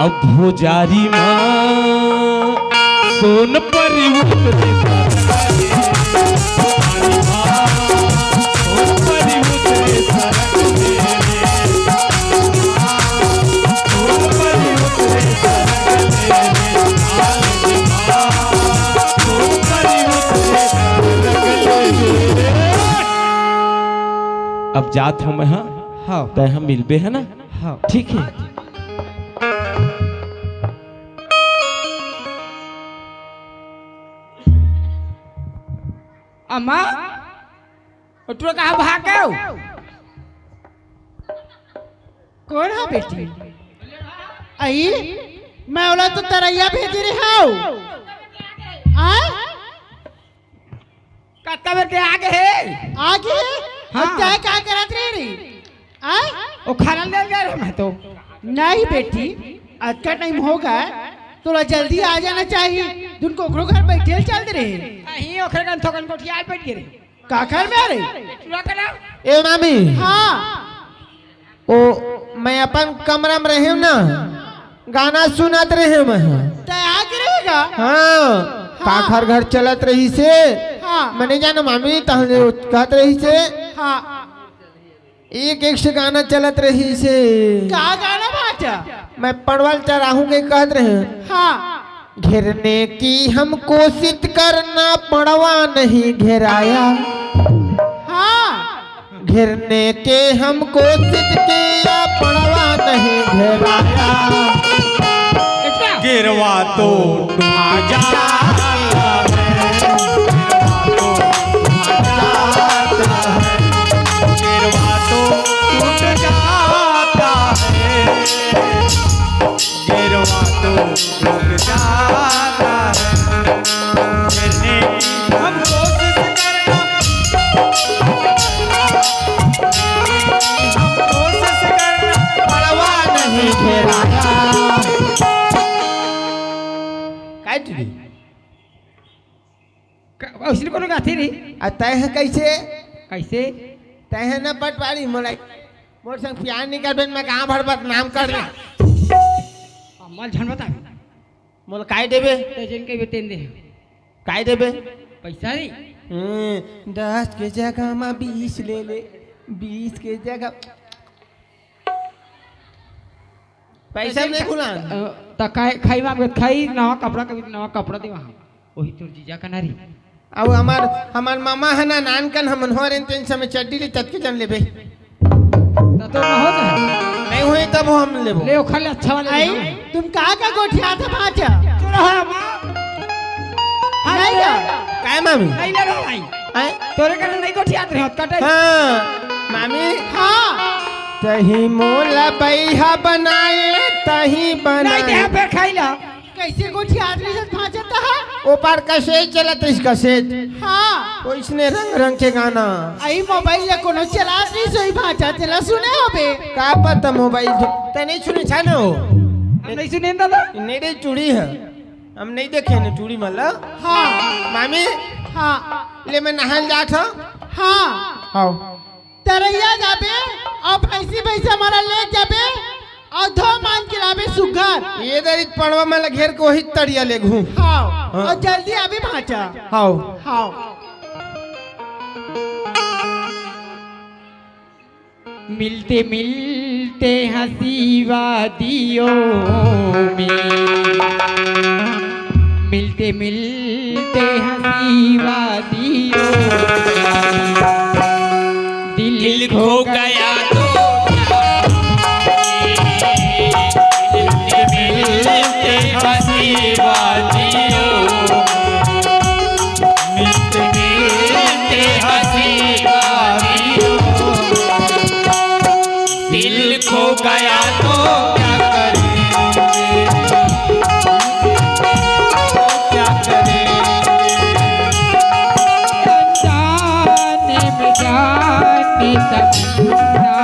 अब भुजारी माँ, सोन परी उतरे। अब जात हँव मैं, हाँ? हाँ। तैं ह मिलबे, है ना? हाँ। ठीक है। अम्मा, ओ टुरा कहाँ भाग गयो? कोन हा बेटी? अई, मैं ओला तो तरैया भेजे रहे हँव। आय? कतका बेर के आगे हे? आगे हे? हाँ। अउ तैं का करत रहे रे? आय? ओ खाना ले गए रहे मैं तो। नहीं बेटी, अतका टाइम हो गए, तोला जल्दी आ जाना चाहिए। दुन कोकरो घर बैठे चल दे रहे। अहीं ओखरे कन थोकन गोठिया बैठ गे रहे। काखर में रे? चुरा के लाओ। ए मामी। हाँ। ओ, मैं अपन कमरा में रहेंव ना, गाना सुनत रहेंव मैं। तैं आगे रहेगा? हाँ, हाँ। काखर घर चलत रहिसे। हाँ। मैं नइ जानँव मामी, तहन ले कहत रहिसे। हाँ। एक एक से गाना चलत रहिसे। का गाना भाँचा? मैं पड़वल चराहूँ के कहत रहेंव। हाँ। घेरने की हम कोशिश करना, पड़वा नहीं घेराया। हाँ। घेरने के हम कोशिश किया, पड़वा नहीं घेराया। गिरवा तो टूट जाता है, गिरवा तो टूट जाता है, गिरवा तो टूट जाता है। गिरवा तो रुक जाता है। फिर भी हम कोशिश करना, हम कोशिश करना, पड़वा नहीं घेराया। काय दीदी? क-, अइसने कोनो गाथे रे? आ, तैं ह कइसे? कइसे? तैं ह न पटवारी मोला, मोर संग प्यार नइ करबे, मैं गाँव भर बदनाम कर रहा। अम्मा ल झन बता। मोला काय देबे? तैं जेन कहिबे तेन दे। काय देबे? पइसा रे। हम्म, दस के जगह म बीस ले ले, बीस के जगह पइसा नइ खुलान। अ, त खाई, खाई मांगे, खाई, नवा कपड़ा, कभी नवा कपड़ा दे वहाँ। वही तोर जीजा का नारी। अब हमार, हमार मामा है ना, नान कन हमन हो रहे, तेन समय चड्डी ले ततके जन लेबे। त तो न हो जाए। नइ होई तब हम लेबो। ले, ओखर ले अच्छा वाला आई, ले। तुम कहाँ का गोठियात भाँचा? तू रहो, माँ। हाँ, नहीं ले। का? काय मामी? नहीं ले रहो भाई। आय? तोरे कने नइ गोठियात रहे, कटे। हाँ, मामी। हाँ। तही मोला बइहा बनाए, तही नहीं बनाए। दे, फेर खाई ला। कइसे गोठियात रहे भाँचा तहाँ? ओ पार कसेट चलत रहिस, कसेट। हाँ। ओइसने रंग रंग के गाना। अई मोबाइल या कोनो चलात रहिस होही भाँचा, तेला सुने होबे। का पता मोबाइल के, तैं नइ सुने छा न हो। नहीं सुने दादा? नहीं रे, चूड़ी है, हम नहीं देखे ने चूड़ी मन ला। हाँ। मामी, हाँ। ले मैं नहाए जात हूँ। हाँ। हाँ। तरैया जाबे अउ भैंसी भैंसा मन ला ले जाबे अउ धो मांज के लाबे सुग्घर। ये दरी पड़वा मन ला घेर के वही तरिया ले घूम। हाँ। हाँ। अउ जल्दी आबे भांचा। हाँ। हाँ। मिलते मिलते हंसी वादियों में, मिलते मिलते हंसी वादियों में, दिल खो गया तो क्या, मिलते मिलते हंसी वादियों, मिलते मिलते हंसी वादियों। दिल खो गया तो क्या करेंगे, क्या करेंगे? अनजाने में जाने तमन्ना,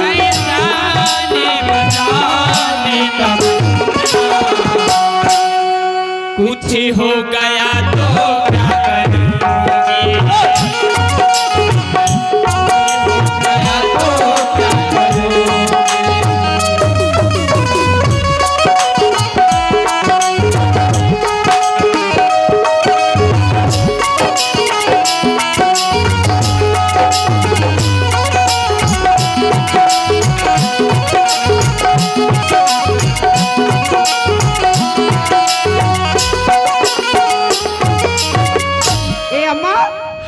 अनजाने में जाने तमन्ना। कुछ हो गया तो क्या करोगे? ए अम्मा,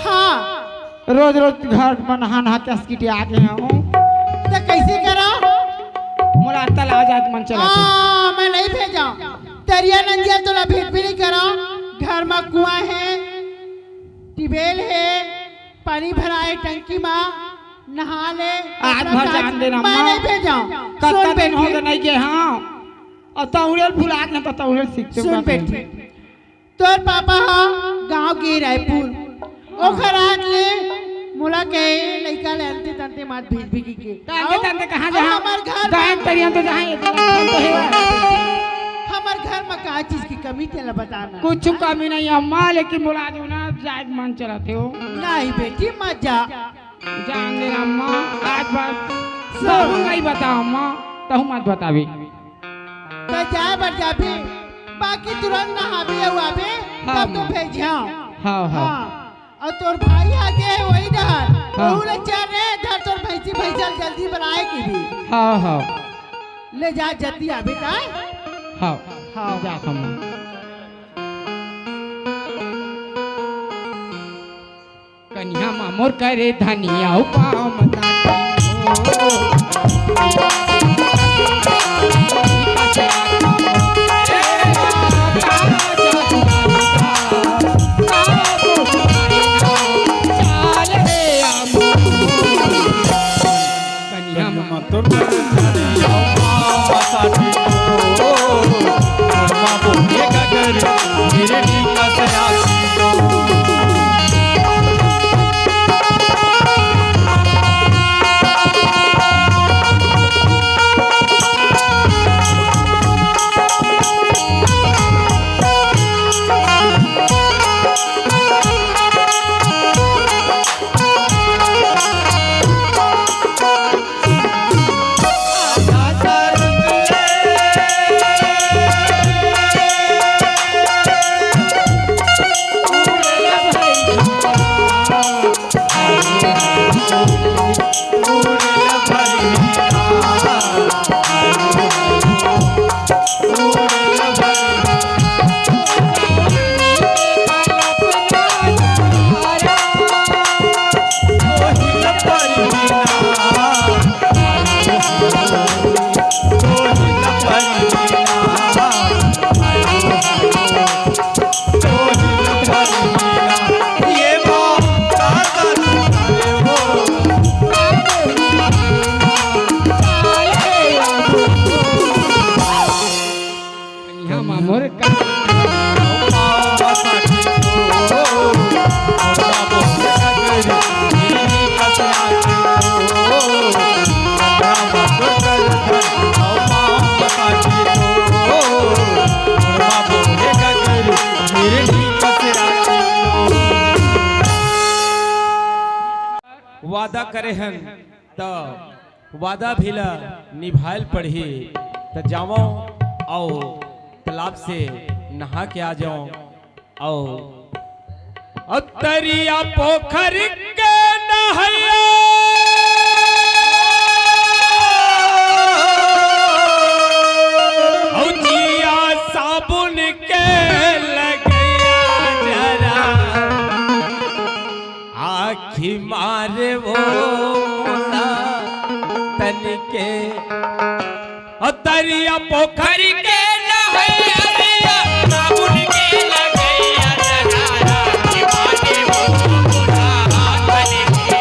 हाँ। रोज रोज घर म नहा नहा के अस्किटिया गे हंव। त कइसे करंव? मोला अत्ता लाज आत मन चलत हे। हाँ, मैं नइ भेजंव। तरिया नंदिया तोला भेजबे नइ करंव। घर म कुआं हे, ट्यूबवेल हे, पानी भराए टंकी म, नहा ले, आज अपना भर काज जान देना मैं माँ। नइ भेजंव। कतका सुन दिन हो बेटी। गे नइ गे हंव। अउ तौड़े ल भुला गे हंव, त तौड़े ल सीख सुन चुका बेटी। तोर पापा ह गांव गे रायपुर, ओखर आत ले मोला कहे लइका ले अंते तंते मत भेजबे कहिके। त अंते तंते कहाँ अउ जहाँ हमर घर दाएं तरिया तो जहाँ ये तो हे। हमर घर म का चीज की कमी तेला बताना। कुछ कमी नहीं अम्मा, लेकिन मोला जो ना जाए मन चलत हे। नहीं बेटी मत जा। जान दे अम्मा, आज बस सुन। तहूँ नइ बताव अम्मा, तहूँ मत बताबे। त जाए बर जाबे, बाकी तुरंत नहाबे अउ आबे, हाँ, तब तो माँ। भेजिहंव। हाँ, हाँ। हाँ। अउ तोर भाई आगे हे वही डहर, हाँ। ओहू ले चल रे, धर तोर भैंसी भैंसा ल जल्दी बलाए के भी। हाँ, हाँ। ले जा जल्दी आबे ताय। हाँ, हाँ। जा हम। कनिहा मा मोर करे धनिया पाँव म साटी हो। कनिहा मा तोर करे धनिया पाँव म साटी हो। तोर मा बोले का करे, मेरे टीका से आती हो। वादा करे हन, त वादा भी ला निभायल पड़ही। त जावं अउ तालाब से नहा के आ जावं। अउ, अउ तरिया पोखरी के नहइया, अउ जिया साबुन के लगइया जरा, आँखी मारे वो मोला तनिके। अउ तरिया पोखरी के नहइया, साबुन के लगइया जरा, आँखी मारे वो मोला तनिके।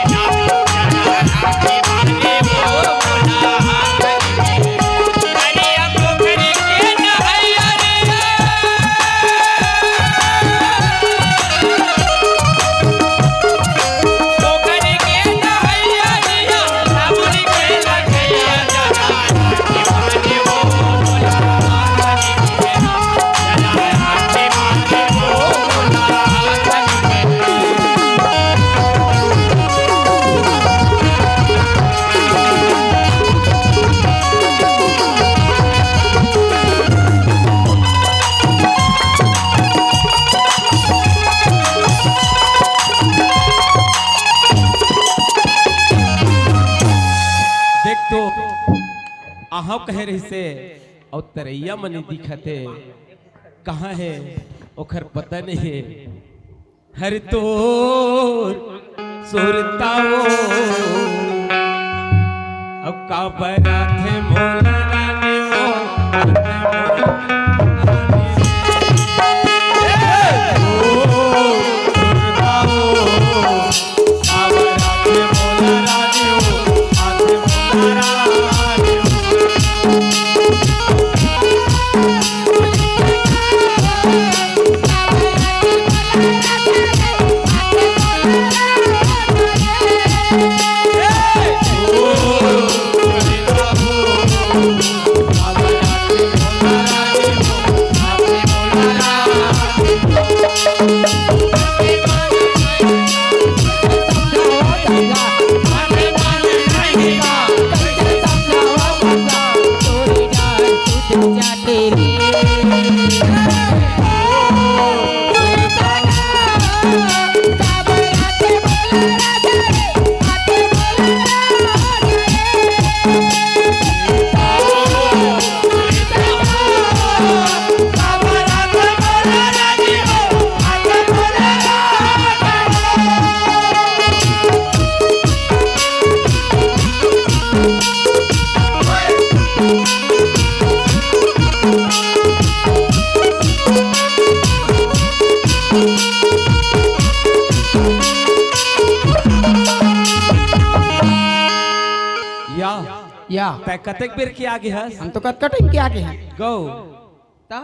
देख तो, आहव कहे रहिसे, अउ तरइया मनी दिखत हे, कहाँ हे, ओखर पता नहीं हे। हर तोर सुरताओ, अब काबर आथे मोला रानी वो, आथे मोला रानी वो। या, या। तैं कतेक बेर के आगे हस? हम तो कतका टाइम के आगे हन। गौ। ता?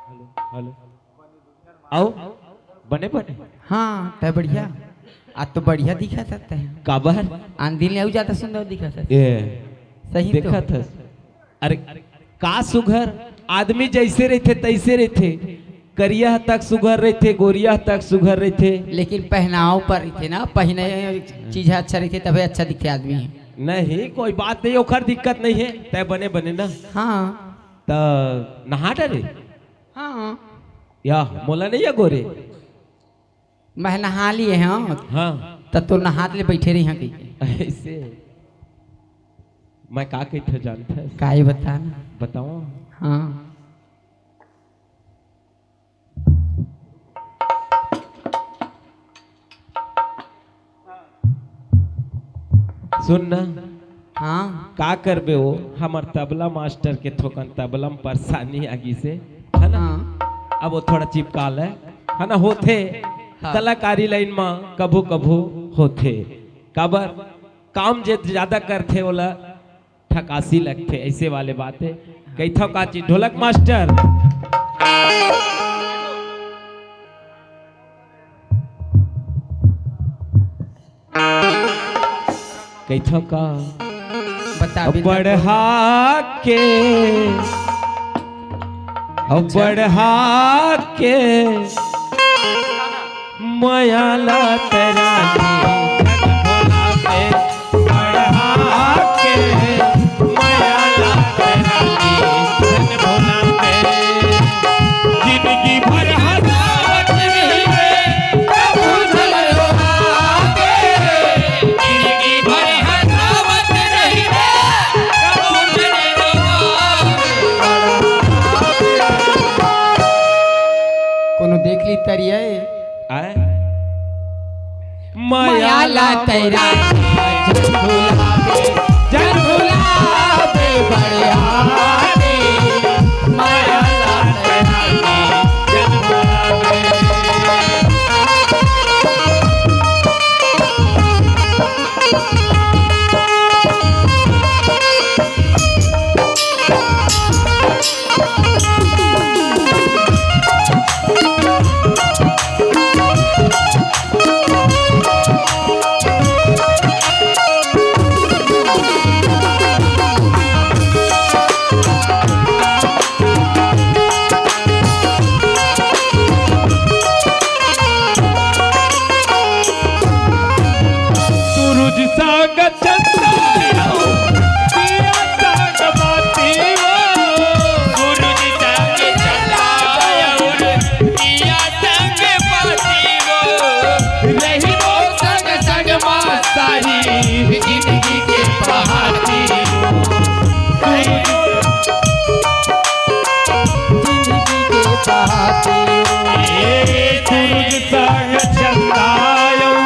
Hello, hello. आओ, बने, बने। हाँ, तैं बढ़िया। आज तो बढ़िया दिखत हस तैं। काबर? आन दिन ले अउ ज्यादा सुंदर दिखत हस। ए, सही तो। देखत हस। अरे, का सुघर? आदमी जइसे रहिथे, तइसे रहिथे। करिया तक सुघर रहिथे, गोरिया तक सुघर रहिथे। लेकिन पहनाव पर रहिथे ना, पहिने चीज अच्छा रहिथे, तभे अच्छा दिखथे आदमी। नहीं, कोई बात नहीं, ओखर दिक्कत नहीं हे, तैं बने, बने ना। हाँ। त नहा डरे? हाँ। या, मोला नहीं या गोरे? मैं नहा लिए हँव। हाँ। त तोर नहात ले बइठे रहिहँव कहिके। अइसे? मैं का कहिथँव जानथस? काहे बता ना। बतावँव? हाँ। सुन ना। हाँ। का करबे वो, हमर तबला मास्टर के थोकन तबला म परेशानी आ गिस हे, है ना? हाँ। अब वो थोड़ा चिपका ले, है ना? होथे, हाँ। कलाकारी लाइन म कभू-कभू होथे। काबर? काम जे ज्यादा करथे, ओला थकासी लगथे, अइसे वाले बात हे। कहिथँव का चीज, ढोलक मास्टर? कहिथँव का? बता, अब बिंदा बढ़ा के अउ अच्छा। बढ़ा के मया ला तैं रानी, झन भुलाबे, बढ़ा के मया ला तैं रानी, झन भुलाबे। जिनगी भर हंसावत रहिबे, कभू झन रोआबे। जिनगी भर हंसावत रहिबे, कभू झन रोआबे। कोनो देख ली तरिया ए? आय? मया ला तैं रानी, झन भुलाबे, झन भुलाबे बढ़िया रे। मया ला तैं रानी, झन भुलाबे। सूरज संग चंदा अउ पिया संग बाती वो। सूरज संग चंदा अउ पिया संग बाती वो। रहिबो संग संग मा सारी जिनगी के पहाती वो। जिनगी के पहाती वो। ए सूरज संग चंदा अउ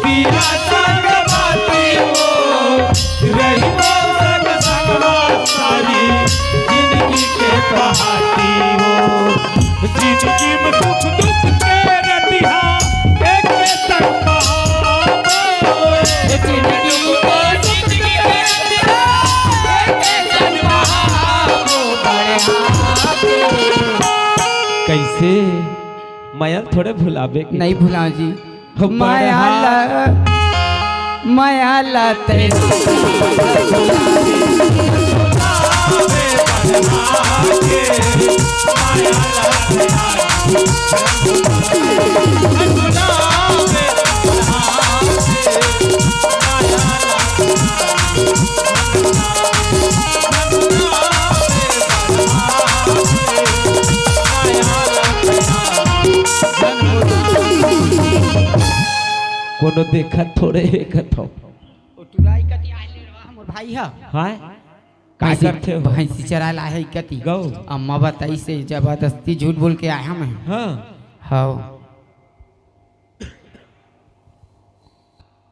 पिया संग बाती वो। रहिबो संग संग मा सारी जिनगी के पहाती वो। जिनगी में सुख दुख के रतिहा एक संग बहाबो। जिनगी में सुख दुख के रतिहा एक संग बहाबो। बढ़िया रे। कइसे? मया ल थोड़े भुलाबे के। नइ भुलांव जी। हो मया ला, मया ला तैं कोनो देखत थोड़े हे कथो। ओ टुरा इकती आय ले रहा, मोर भाई ह। हाय? का करथे हो? भैंसी चराय ला हे इकती। गौ। अम्मा बताइसे, जबरदस्ती झूठ बोल के आय हंव मैं। हाँ। हव।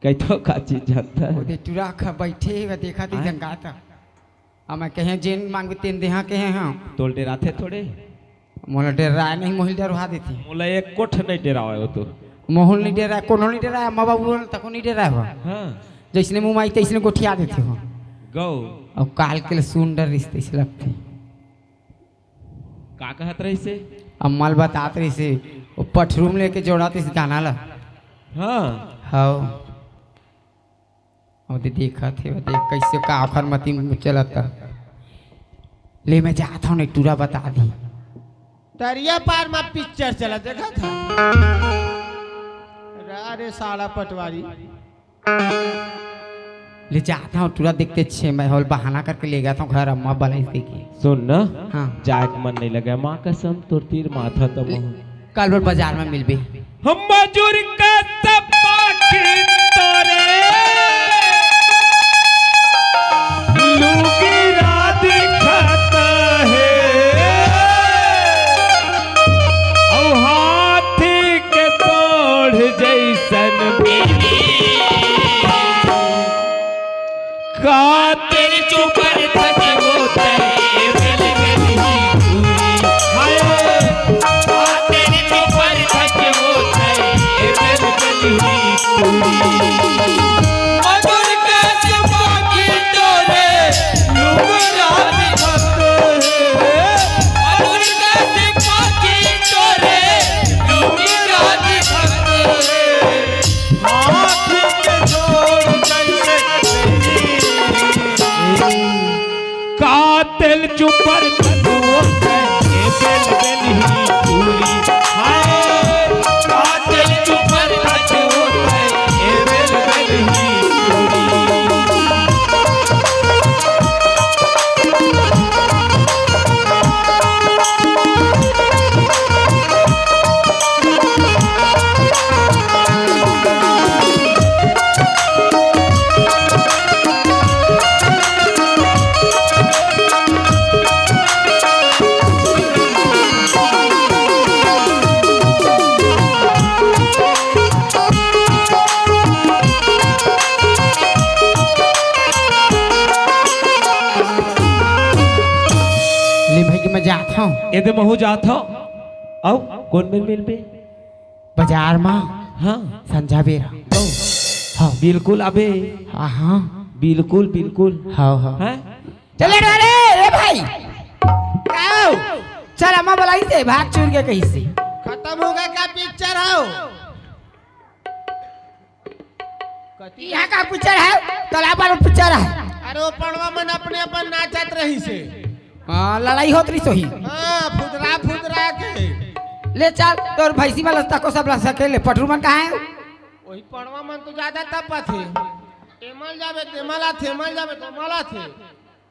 कहिथो का चीज जानता है? ओदे टुरा खा बइठे हे, वो देखत हे हाँ? जंगात। अब मैं कहेंव, जेन मांगबे तेन देहंव कहे हंव। तोला डेराथे थोड़े? मोला डेराय नहीं, मोहिल डरवा देथे। मोला एको ठन नहीं डेरावय वो तो। मोहुल नहीं डेराय, कोनो नहीं डेराय, माँ बाबू बोल तको नहीं डेराय हो। हाँ। जइसने मुँह माई तइसने गोठिया देथे हो। गौ। अब काल के ले सुन डर रिश्ते से लगथे। का कहत रहिसे? अम्मा ल बतात रहिसे, वो पठरूम लेके जोड़त रहिसे गाना ला। हाँ। हव। ओदे देखत हे, वो देख कइसे का ओखर मती में चलत हे। ले मैं जात हंव, नहीं टुरा बता दी। दरिया पार मा पिक्चर चलत देखत हंव। रा रे साला पटवारी। ले जात हंव, टुरा देखते छे मैं होल बहाना करके ले जात हंव घर, अम्मा बलाइस कहिके। सुन ना, हाँ। जाए के मन नहीं लगे, माँ कसम तोर तीर माथा तमो। कल बर बाजार में मिलबे। हम मजूर का सपा की तोरे लुगरा दिखत हे। अउ हाथी के सोंड़ जइसन बेनी। कातिल चुपर थके होते बेल बेल ही दूरी। हाय। कातिल चुपर थके होते बेल बेल ही दूरी। मधुर का सिपाही तोरे लुगरा दिखत हे। मधुर का सिपाही तोरे लुगरा दिखत हे। आँख के जोड़ जइसे कातिल चुपर थके होते बेल एदे महू जात हव। अउ कोन मेर मिलबे? बाजार मा। हाँ। संझा बेरा। ओ। हाँ। बिल्कुल आबे। हाँ, हाँ। बिल्कुल, बिल्कुल। हाँ, हाँ। हैं? चले रे, रे, ए भाई। का हो? चल, अम्मा बुलाइसे, भाग चुन के कहिसे। खतम होगे का पिक्चर हो? इहाँ का पिक्चर हे? तालाब वाला पिक्चर हे। अरे, वो पड़वा मन अपने अपन नाचत रहिसे। हाँ, लड़ाई होत रहिस होही। हाँ, फुदरा फुदरा के। ले चल, तोर भैंसी वाला तको सब ला सकेले, पटरू मन कहाँ हे? वही पड़वा मन तो ज्यादा तपत हे। एमल जाबे, तेमल आथे, एमल जाबे, तेमल आथे।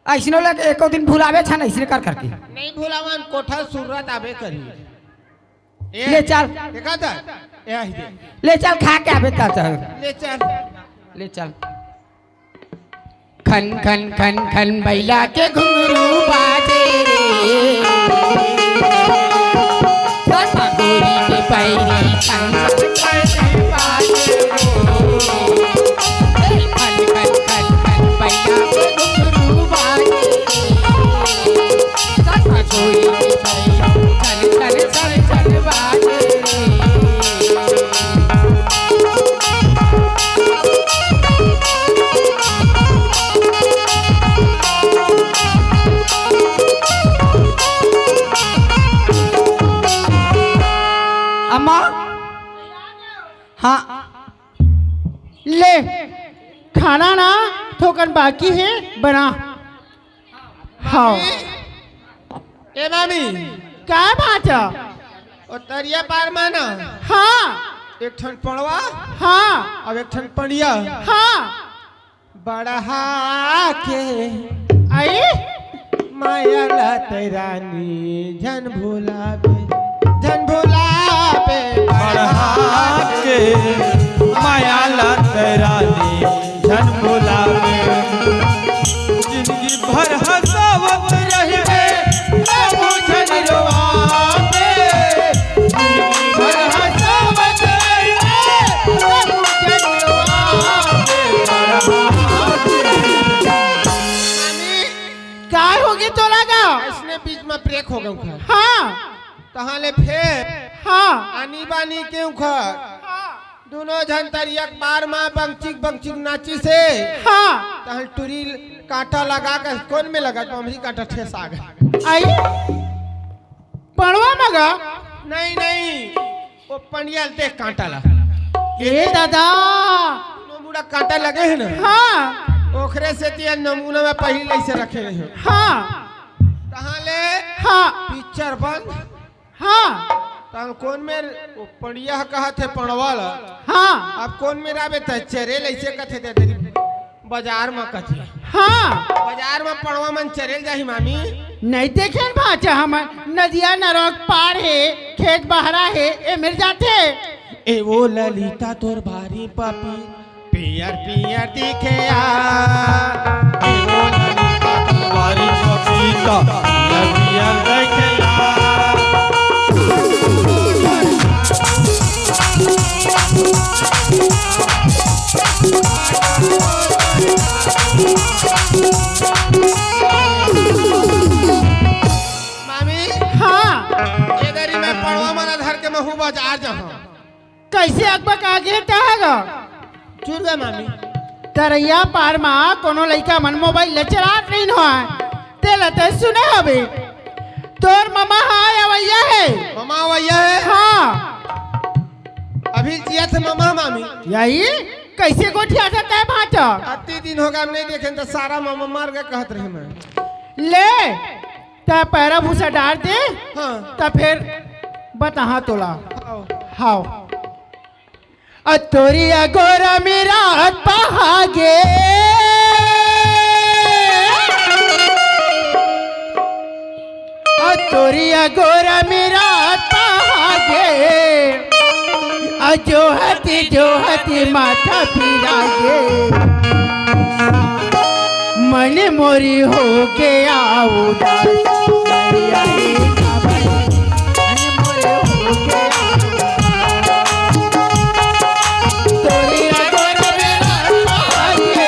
अइसनो लगे एको दिन भुलाबे छन, अइसने कर करके। नहीं भुलावन, कोठा सुर्रत आबे करी। ए, ले चल। देखा था? ए, आई दे। ले चल, खा के आबे ता चल। ले चल। ले चल। खन खन खन खन बैला के घुंघरू बाजे रे। सरमा गोरी के पैरी खन खन खन खन बाजे रे। ए, खन खन खन खन बैला के घुंघरू बाजे रे। सरमा गोरी के पैरी खन खन खन खन बाजे रे। अम्मा, हाँ, ले, खाना ना थोकन बाकी हे, बना। हाँ। ए मामी। का बात हे? ओ तरिया पार मा ना। हाँ। एक ठन पड़वा। हाँ। अब एक ठन पड़िया। हाँ। बढ़ा के। आई? माया ला ते रानी झन भुलाबे, झन भुलाबे। बढ़ा के माया ला ते रानी झन भुलाबे। जिंदगी भर हंसावत रहिबे, कबो झन रोवाबे। जिंदगी भर हंसावत रहिबे, कबो झन रोवाबे। मामी, काय होगे तोला गा? अइसने बीच में ब्रेक होगे उखर। हाँ। तहाँ ले फेर हाँ। आनी बानी के उखर। हाँ। दूनों झन तरिया के पार मा बंगचिक बंगचिक नाचिसे। हाँ। तहाँ टूरी कांटा लगा के कोन में लगा, बमरी कांटा ठेस आगे। आई? पड़वा मा गा? नहीं, नहीं, वो पड़िया ल देख कांटा ला। ए दादा। दूनों मुड़ा कांटा लगे हे ना? हाँ। ओखरे सेती ए नमूना में पहिली अइसे रखे रहे। हाँ। तहाँ ले हाँ। पिक्चर बंद। हाँ। तब कोन मेर वो पड़िया ह कहत हे पड़वा ला। हाँ। अब कोन मेर आबे त चरेल अइसे कथे ते तेरी बाजार मा कथे। हाँ। बाजार मा पड़वा मन चरेल जाही मामी। नहीं देखेन भांचा हमन, नदिया नरक पार हे, खेत बहरा हे, ए मेर जाथे। ए वो ललिता तोर बारी पापी। पियर पियर दिखे यार, ए वो ललिता तोर बारी पपीता, पियर पियर दिखे यार। मामी, हाँ। ए दरी में पड़वा मन ला धर के महू बाजार जाहूं। कइसे अकबका गे तहगा? जुड़ गे मामी। तरैया पार मा कोनो लइका मन मोबाइल ले चलात रहिन होय, तेला ते सुने होबे। तोर ममा हा अवइया हे। ममा अवइया हे? हाँ। अभी जियत हे ममा मामी। यही? कइसे गोठियाथस ते भांचा? अति दिन होगे हम नहीं देखेन त सारा ममा मर गे कहत रहे मैं। ले, त पैरा भूसा डार दे, हाँ। त फेर बताहा तोला। हाव। हाव। अतोरिया गोरा मेरा अत पहागे। अतोरिया गोरा मेरा अत पहागे। अजोहती जोहती माथा पिरागे। मन मोरी हो गया उदास। मन मोरी हो गया उदास। तोरी अगोर मेरा आगे।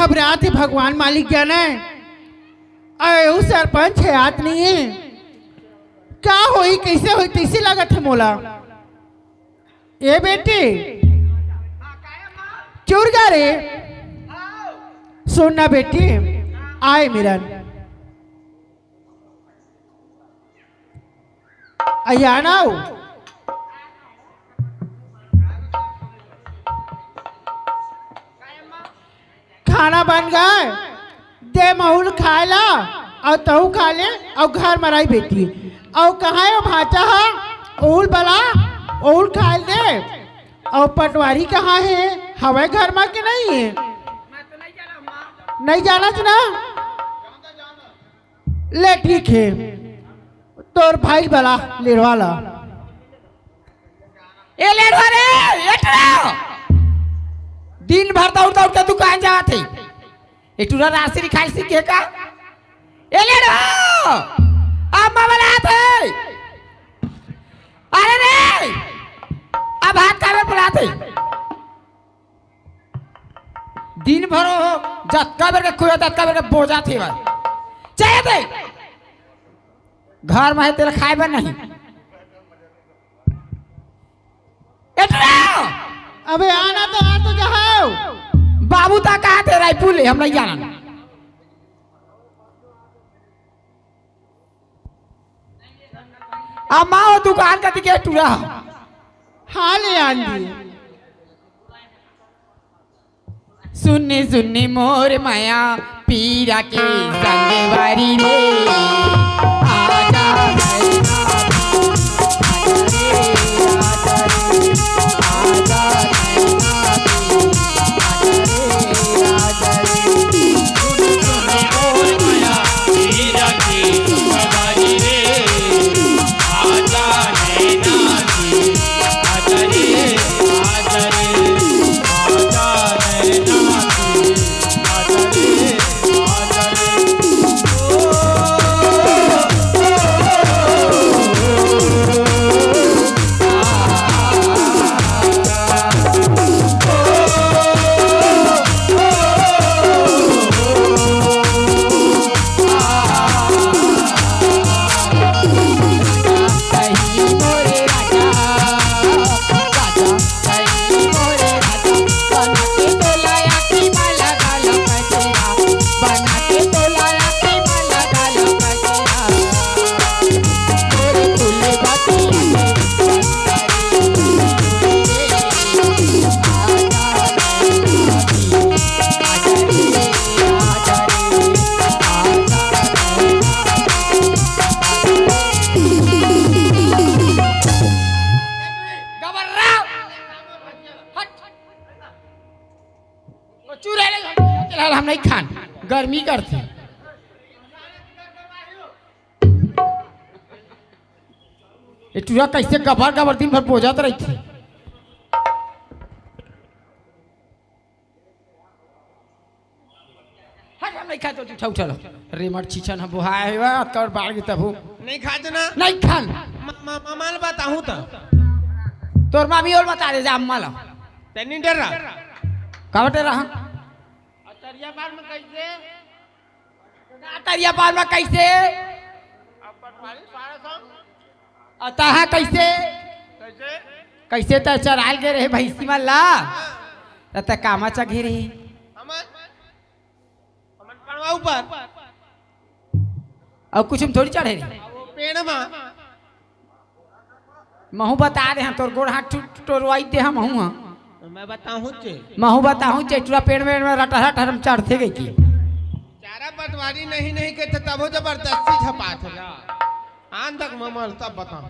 अब रात ही भगवान मालिक जाने। अरे, वो सरपंच हे, आत नहीं है। का होई, कैसे होई, तैसे लगत है मोला। ए बेटी, चुरगा रे, सुन ना बेटी, आए मिरन। अयानव, खाना बन गए, दे महूल खाए ला, अउ तहू खा ले, अउ घर म रही बेटी। अउ कहाँ हे ओ भांचा हा? ओहू ल बला, ओहू ल खाए ल दे। अउ पटवारी कहाँ हे? हवय घर म के नहीं हे? नहीं जानत ना? ले ठीक हे, तोर भाई बला लेड़वा ला। ए लेड़वा रे, ए टुरा। दिन भर दौड़ दौड़ के दुकान जात हे। ए टुरा राशि लिखाई सीखे का? ए लेड़वा, अम्मा बलात हे। अरे रे, अब हाथ काबर बुलात हे? दिन भर हो, जतका बेर के खुया, ततका बेर के बोजा थे भाई। चले दे। घर में हे तेल खाए बर नहीं। ए टुरा! अबे आना तो, आ तो जाओ। बाबू ता कहा थे रायपुर ले, हम नहीं जाना। अम्मा, वो दुकान कति के टुरा? हाँ, ले आंदी। सुन्नी सुन्नी मोर माया पीरा के संगवारी रे। आजा नैना, आजा रे, आजा रे, आजा नैना, आजा रे, आजा रे। गबर्रा! हट! वो चूरे ले, हम नहीं खान, गर्मी करथे। ए टुरा कैसे गबर गबर दिन भर बोजत रहिथे। हट, हम नहीं खाए तो उठा, उठा लो। रेमट छीछन ह बोहाए हे, अतका बाढ़ गे तभो। नहीं खाए तो ना? नहीं खान। म-, म-, ममा ल बताहूँ त। तोर मामी ओल बता दे जा अम्मा ला। ते नहीं डर रहा? का बटे रहा? अतरिया बार में कैसे? अतरिया बार में कैसे? अब पटवारी सारा संग। अउ तहाँ कैसे? कैसे? कैसे त चराल गे रहे भैंसी मन ला? त त कामा चघे रहे। हमन, हमन पड़वा ऊपर। अउ कुछ में थोड़ी चढ़े रहे। अब वो पेड़ मा। महू बता दे, हम तोर गोड़ हाथ टूट टोरवाई दे हम महू हाँ। मैं बताहूँ चे। महू बताहूँ चे, टुरा पेड़ में, में रटहर रटहर हम चढ़थे गई की। चारा पटवारी नहीं, नहीं कहते तभो जबरदस्ती झपात है ना। आन तक ममल तब बताऊं।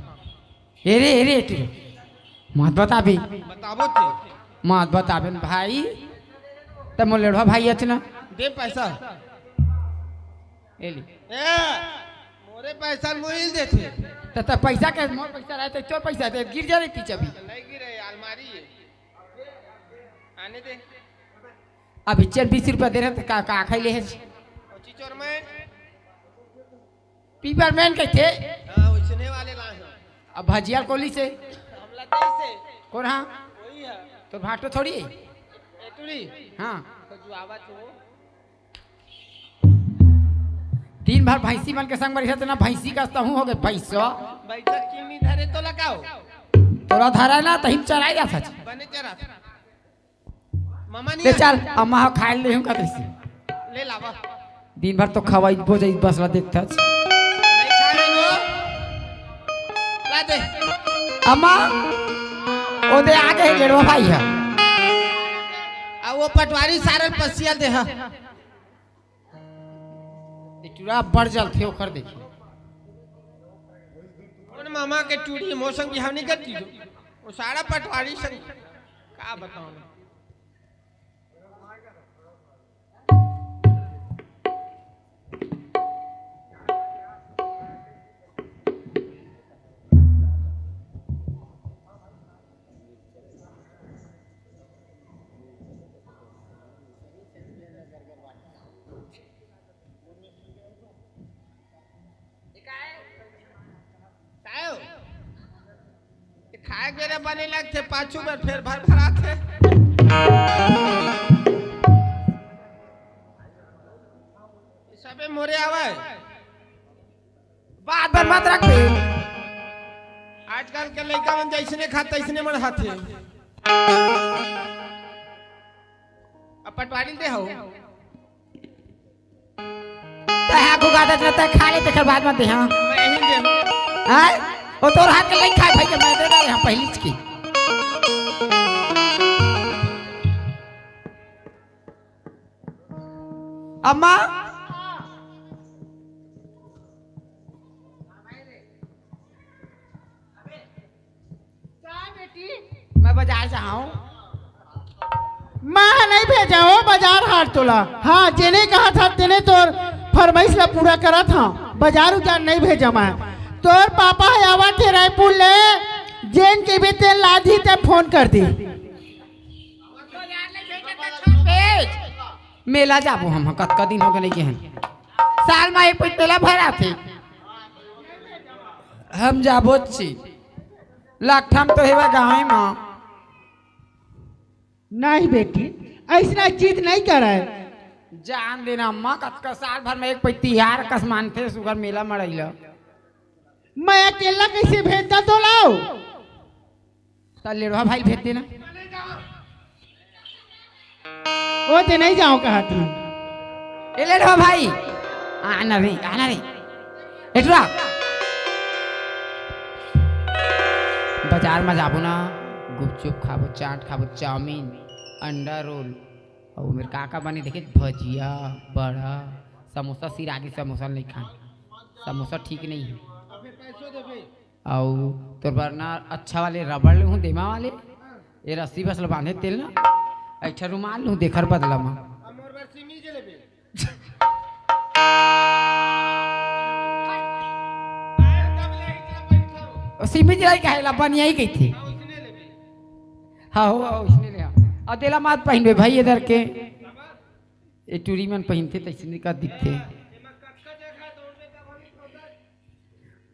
ए रे, ए रे, ए रे, मत बताबे। बताबो ते। मत बताबे न भाई। त मोर लेड़वा भाई अच ना। दे पैसा। ए ले। ए, मोरे पैसा मोइल देथे। त, त पैसा के, मोर पैसा रहे त तोर पैसा दे, गिर जा रे पीछे भी। नहीं गिरे, अलमारी है। आने दे। अभी चल बीस रुपया दे रहे त का, का खाई ले है? कौची चोर मैं? पीपरमैन कहिथे। हाँ, वैसने वाले लाए हैं। अब भजिया कोली से। हमला दे से। कोन हा? वही है। तो भाटो थोड़ी है। एटुरी। हाँ। तो जो आवत हो। दिन भर भैंसी मन के संग बरिसत ना, भैंसी कस तहूं हो गे भैंसो। बैठक की नहीं धरे तो लगाओ। तोला धरा ना, तहीं चराई जात हच। बने चरा। मामा नहीं ले आ- चल, अम्मा ह खाए ले हूं कतरी से। ले लावा। दिन भर तो खवाई बोझाई बस ला देखत हच। नहीं खाए वो। ला दे। अम्मा, ओ दे आगे हे गेड़वा भाई ह। आ वो पटवारी सारल पसिया दे ह। ए टूरा अब्बड़ जलथे ओकर देखी। कौन मामा के टूरी मौसम की हानि करती जो? वो सारा पटवारी संग का बताऊं? सायो, ये खाए के रे बने लगथे, पाछू बर फेर भर भराथे। ये सबे मोरे आवे। बात बर मत रख बे। आजकल के लइका मन जइसने खात तइसने मन हाथे। अब पटवारी दे हो। तै हा गुगा दे, तै खा ले, तेकर बाद मत दे, हां। मैं ही दे हूं। हां? वो तोर हाथ के नहीं खाए भाई, के मैं दे रहे हां पहली की। अम्मा, का बेटी? मैं बाजार जाहूं। मैं ह नहीं भेजा हो बाजार हाट तोला। हां, जेने कहा था तेने तोर फरमाइश ला पूरा करत हां। बाजार उजार नहीं भेजा मैं। तोर पापा ह आवत हे रायपुर ले, जेन के भी तेल लादी ते फोन कर दी। मेला जाबो हम, कतका दिन हो गए नहीं गे हन। साल में एक पइत मेला भर आथे। हम जाबो ची। लकठम तो हेवा गाँव में। नहीं बेटी, ऐसना जिद नहीं करे। जान देना अम्मा, कतका साल भर में एक पइत तिहार कस मानथे सुगर मेला मड़ई ल। मैं अकेला कैसे भेजता तो लाओ? त लेड़वा भाई भेज देना। ओ ते नहीं जाओ कहा तू। ए लेड़वा भाई, आना रे, आना रे। एटरा। बाजार में जाबो ना, गुपचुप खाबो, चाट खाबो, चाउमीन, अंडा रोल, अउ मेर का का बने देखे, भजिया, बड़ा, समोसा, सिरागी समोसा नहीं खान। समोसा ठीक नहीं है। अउ तोर बर ना अच्छा वाले रबड़ लेहूं, देमा वाले। ये रस्सी बस ल बांधे तेल ना। अच्छा रुमाल लूं, देकर बदला मा। सिमी जिलाई काहे ला बनियाई कहिथे। हां हो, हां, उसने ले आ। अउ तेला मत पहिनबे भाई, इधर के। ये टूरी मन पहिनथे, तइसने का दिखथे।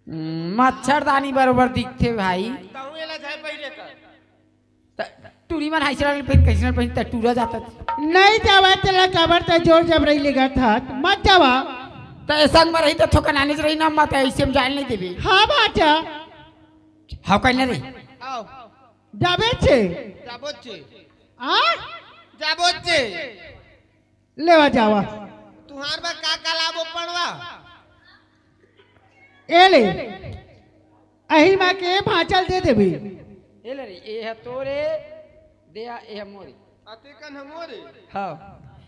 हम्म, मच्छरदानी बरोबर दिखथे भाई। तहूं एला झाय पहिरे कर। त-, टूरी मन हाइसरा ले पहिन, कइसने पहिन, त टूरा जाता। नहीं जावा, तेला काबर त जोर जबरई लेगत हत, मत जावा। त ए संग में रही त थोकन आने रही ना, मत ऐसे हम जान नहीं देबे। हां, बाचा। हां, कहने रही। आओ। जाबे छे। जाबो छे। आ? जाबो छे। लेवा जावा। तुहार बा का का लाबो पड़वा? ए ले। अही मा के भांचल दे देबे। ए ले रे, ए ह तोरे, दे आ, ए ह मोरे। अतेकन ह मोरे। हां,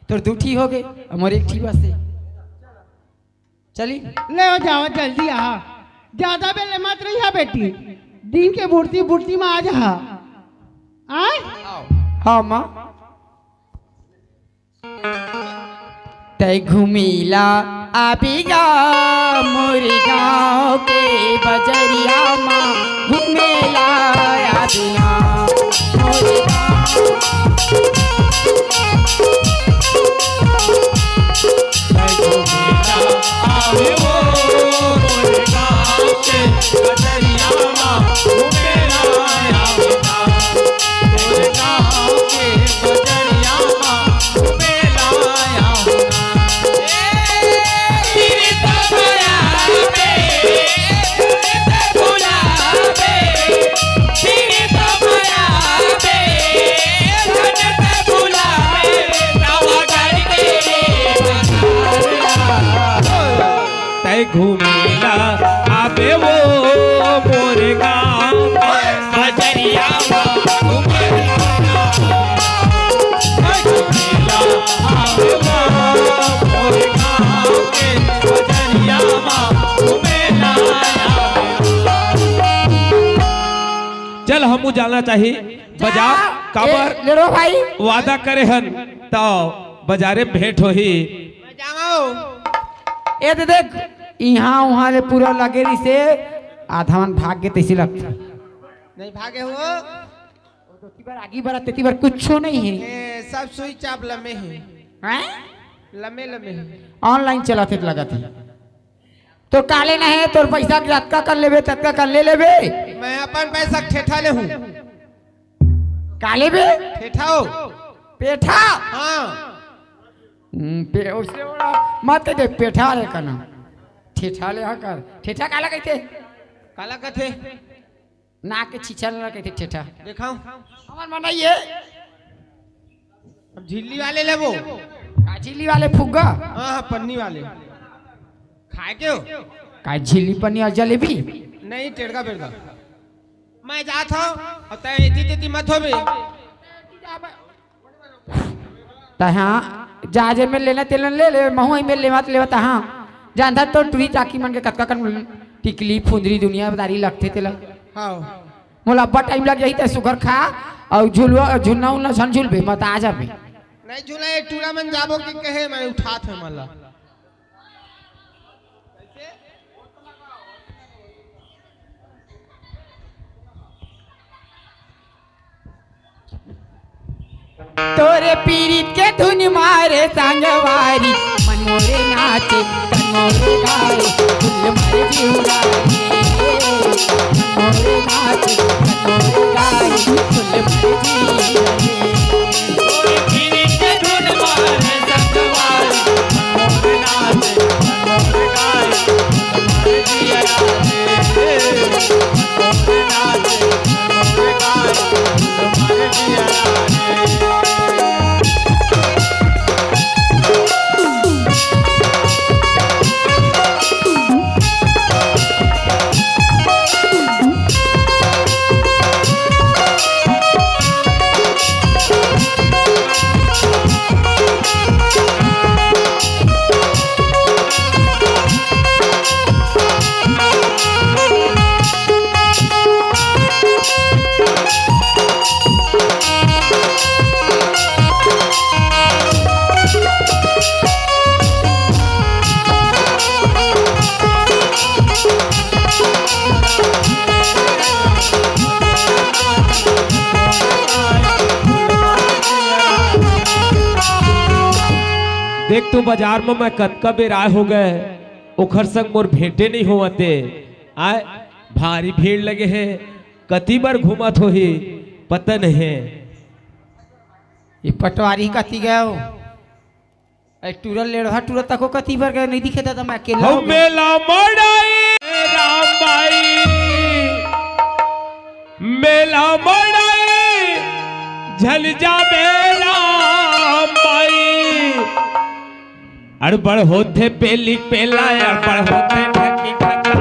तोर दू ठी हो गे, अउ मोर एक ठी बस हे। चली। लेवा जावा, जल्दी आ। ज्यादा बेले मत रही हा बेटी। दिन के बुड़ती बुड़ती मा आ जा। आय? हां, मां। तै घुमेला आबेगा मोर गाँव के बजरिया मा, घुमेला आबेगा मोर गाँव। तै घुमेला आबे वो मोर गाँव के बजरिया मा, घुमेला आबेगा मोर गाँव के बजरिया मा। घूमेला आबे वो मोरे गाँव के बजरिया मा घूमेला। घूमेला आबे वो मोरे गाँव के बजरिया मा घूमेला। चल, हमू जाना चाही बजार, जा, काबर ए, लेड़ो भाई। वादा करे हन, त बजारे भेंट होही। मैं जावं। ए दे देख, इहाँ उहाँ ले पूरा लगे रिहिसे, आधा मन भाग गे तइसे लगथे। नहीं भागे हो। तेती बर आगी बरत, तेती बर कुछो नहीं हे। ए, सब सुई चाप लमे हे। हैं? लमे लमे हे। Online चलत हे त लगत हे। तोर का लेना हे, तोर पइसा जतका कन लेबे, ततका कन ले लेबे। मैं अपन पइसा ठेठा ले हूँ। का लेबे? ठेठा हो। पेठा? हाँ। हम्म, पे-, उससे बड़ा मत कह दे, पेठा ले का नाम। ठेठा ले हा कर। ठेठा काला कहिथे? काला कथे? नाक के छीछा ल कहिथे ठेठा। देखाओ। हमर मन ये। अब झिल्ली वाले लेबो। का झिल्ली वाले फुग्गा? हाँ, हाँ, पन्नी वाले। खाए के हो? का झिल्ली पन्नी अउ जलेबी? नहीं, टेड़का बेड़का। मैं जात हूँ, अउ तैं एती तेती मत होबे। तहाँ जा जे में लेना तेलन ले ले, महू ही में लेवत लेवत हाँ। जानता तो टुरी चाकी मन के कतका कन टिकली फुंदरी दुनियादारी लगथे तेला। हाँ। मोला अब्बड़ time लग जाही, तैं सुघर खा, अउ झुलवा, झुलना उलना झन झुलबे, मत आ जाबे। नहीं झुला, ये टूरा मन जाबो कि कहे, मैं उठात हूँ मला। तोरे पीरित के धुन मारे संगवारी, मन मोरे नाचे, तन मोरे गाए, फूल मारे जीव गाए। मन मोरे नाचे, तन मोरे गाए, फूल मारे जीव गाए। तोरे पीरित के धुन मारे संगवारी, मन मोरे नाचे, तन मोरे गाए, फूल मारे जीव गाए। देख तो बजार म मैं कतका बेर आए हो गए, ओखर संग मोर भेंटे नइ होवत हे। आय, भारी भीड़ लगे हे, कति बर घूमत होही, पता नइ हे। ये पटवारी कति गए हो? ए, टूरा लेड़वा टूरा तको कति बर गए, नइ दिखे दादा, मैं अकेला हूँ। मेला मड़ई राम भाई, मेला मड़ई झल जाबे राम भाई। अड़बड़ होथे पेली पेला, अड़बड़ होथे ढकी ढका।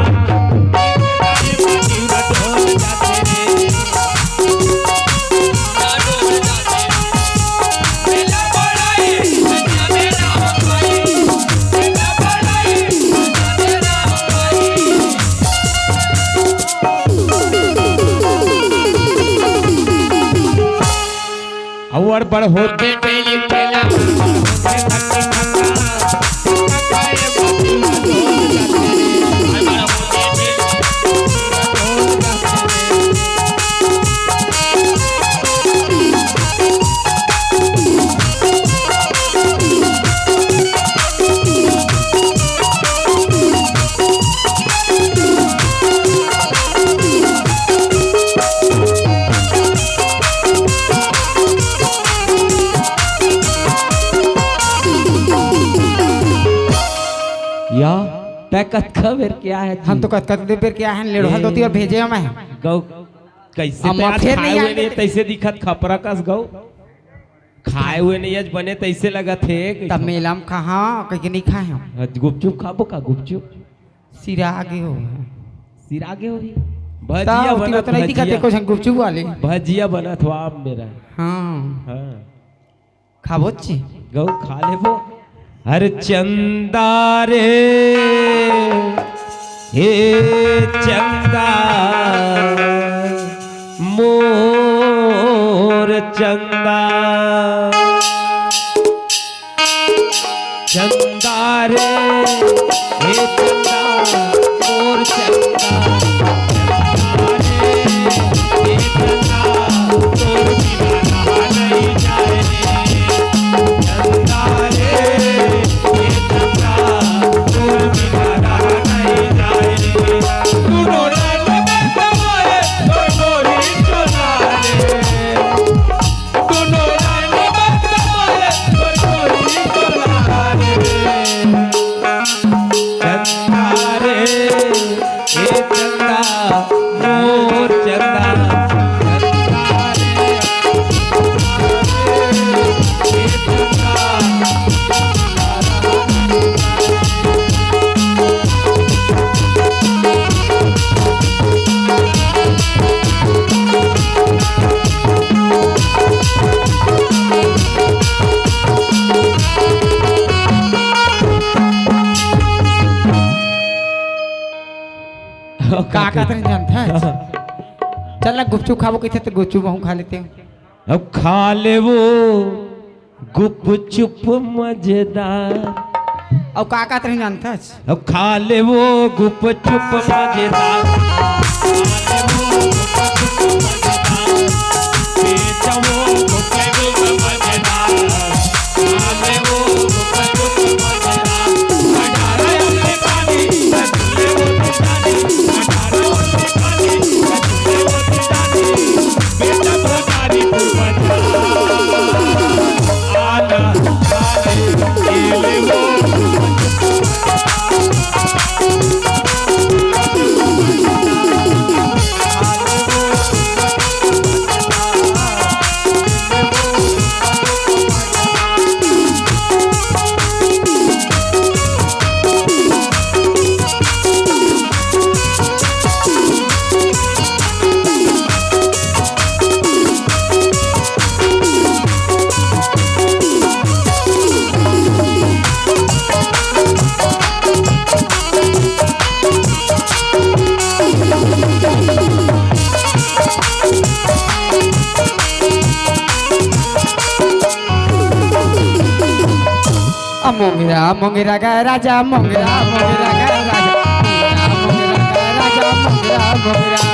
अउ अड़बड़ होथे या, तै कतका बेर के आए हस? हम तो कतका बेर के आए हन, लेड़वा दोती अउ भेजे हवं मैं। गौ, कइसे हम तै आज फेर खाए नइ हुए आए नइ, तइसे दिखत खपरा कस गौ। खाए हुए नइ, आज बने तइसे लगत हे। त मेला म कहाँ, कहिके नइ खाए हवं। आज गुपचुप खाबो का, गुपचुप? सिरा आगे हो। सिरा आगे होही। भजिया बनत, भजिया। देखो झन गुपचुप वाले। भजिया बनत हो आप मेरा। हाँ। हाँ। खाबो ची। गऊ खा लेबो। हर चंदा रे, हे चंदा, मोर चंदा। चंदा रे, हे चंदा, मोर चंदा। चंदा रे, हे चंदा, तोर बिना रहा नहीं जाए रे। चंदा रे, हे चंदा, तोर बिना रहा नहीं जाए रे। तू डोला डोला कमाए, तोर गोरी चोला रे। का कहत रहे जानथस? चल ना, गुपचुप खाबो कहिथे त गुपचुप हमहू खा लेते। अब खा लेबो गुपचुप मजेदार। अब का कहत रहे जानथस? अब खा लेबो गुपचुप मजेदार। खा लेबो गुपचुप मजेदार। बेचबो गुपचुप मजेदार। आ मोंगरा मोंगरा गा राजा, मोंगरा मोंगरा गा राजा, मोंगरा मोंगरा गा राजा, मोंगरा मोंगरा।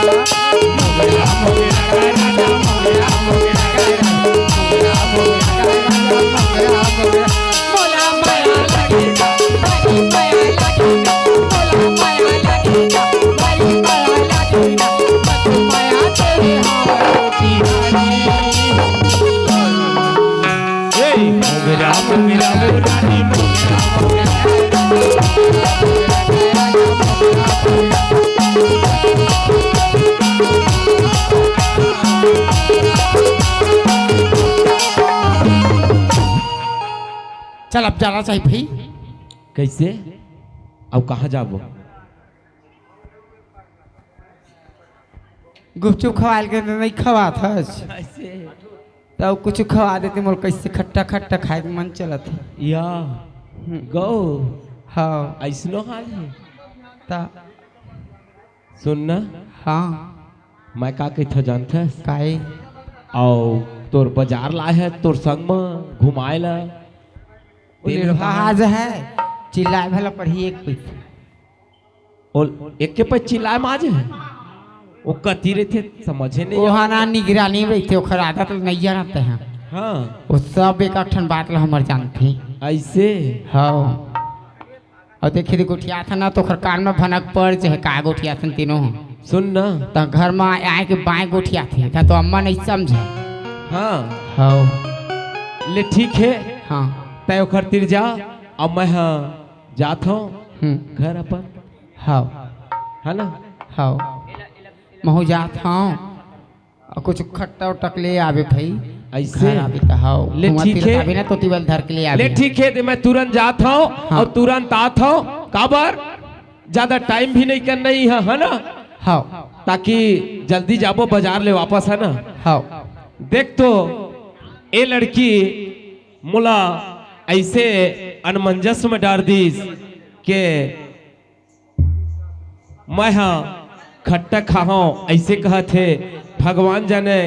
चल, अब जाना चाहिए भाई। कैसे? अब कहाँ जाबो? गुपचुप खवाल के नहीं खवात हस। ऐसे। तब कुछ खवा देते, मोर कैसे खट्टा खट्टा खाए के मन चलत है। या। हम्म। गौ। हाँ। ऐसनो हाल है। ता। सुन ना। हाँ। मैं का कहथो जानथस? काहे? अउ तोर बाजार लाए है, तोर संग म घुमाए ला। वो तेरे निर्वाह आज है, चिल्लाए भला पड़ही एक पीठ। ओ, एक के पै चिल्लाए म आज है। वो कति रहिथे, समझे नहीं। वो हा ना निगरानी रहिथे, ओखर आदत नैया रहते हैं। हाँ। वो सब एक ठन बात ला हमर जानथे। ऐसे? हाँ। अउ देखे रे गोठियाथन ना, तो ओखर कान म भनक पड़, चाहे का गोठियाथन तीनों ह। सुन ना। त घर म आए के बाएं गोठियाथे, त तो अम्मा नहीं समझे। हाँ। हव। ले ठीक है। हाँ। तै ओखर तीर जा, अब मैं ह जात हंव हम्म। घर अपन। हव। है ना? हव। महू जात हंव। अउ कुछ खट्टा उट्टा के ले आबे भाई। ऐसे? घर आबे त हव। ले घुमा ठीक फिरत है। आबे ना तो तिवल धर के ले आबे। ले ठीक है, ते मैं तुरंत जात हंव हाँ। अउ तुरंत आत हंव। काबर? ज्यादा टाइम भी नहीं करना ही है, है ना? हाँ। ताकि जल्दी जाबो बाजार ले वापस, है ना? हाँ। देख तो, ए लड़की मोला ऐसे अनमंजस में डार दीस के मैं हा खट्टा खाहूं, ऐसे कहत हे। भगवान जाने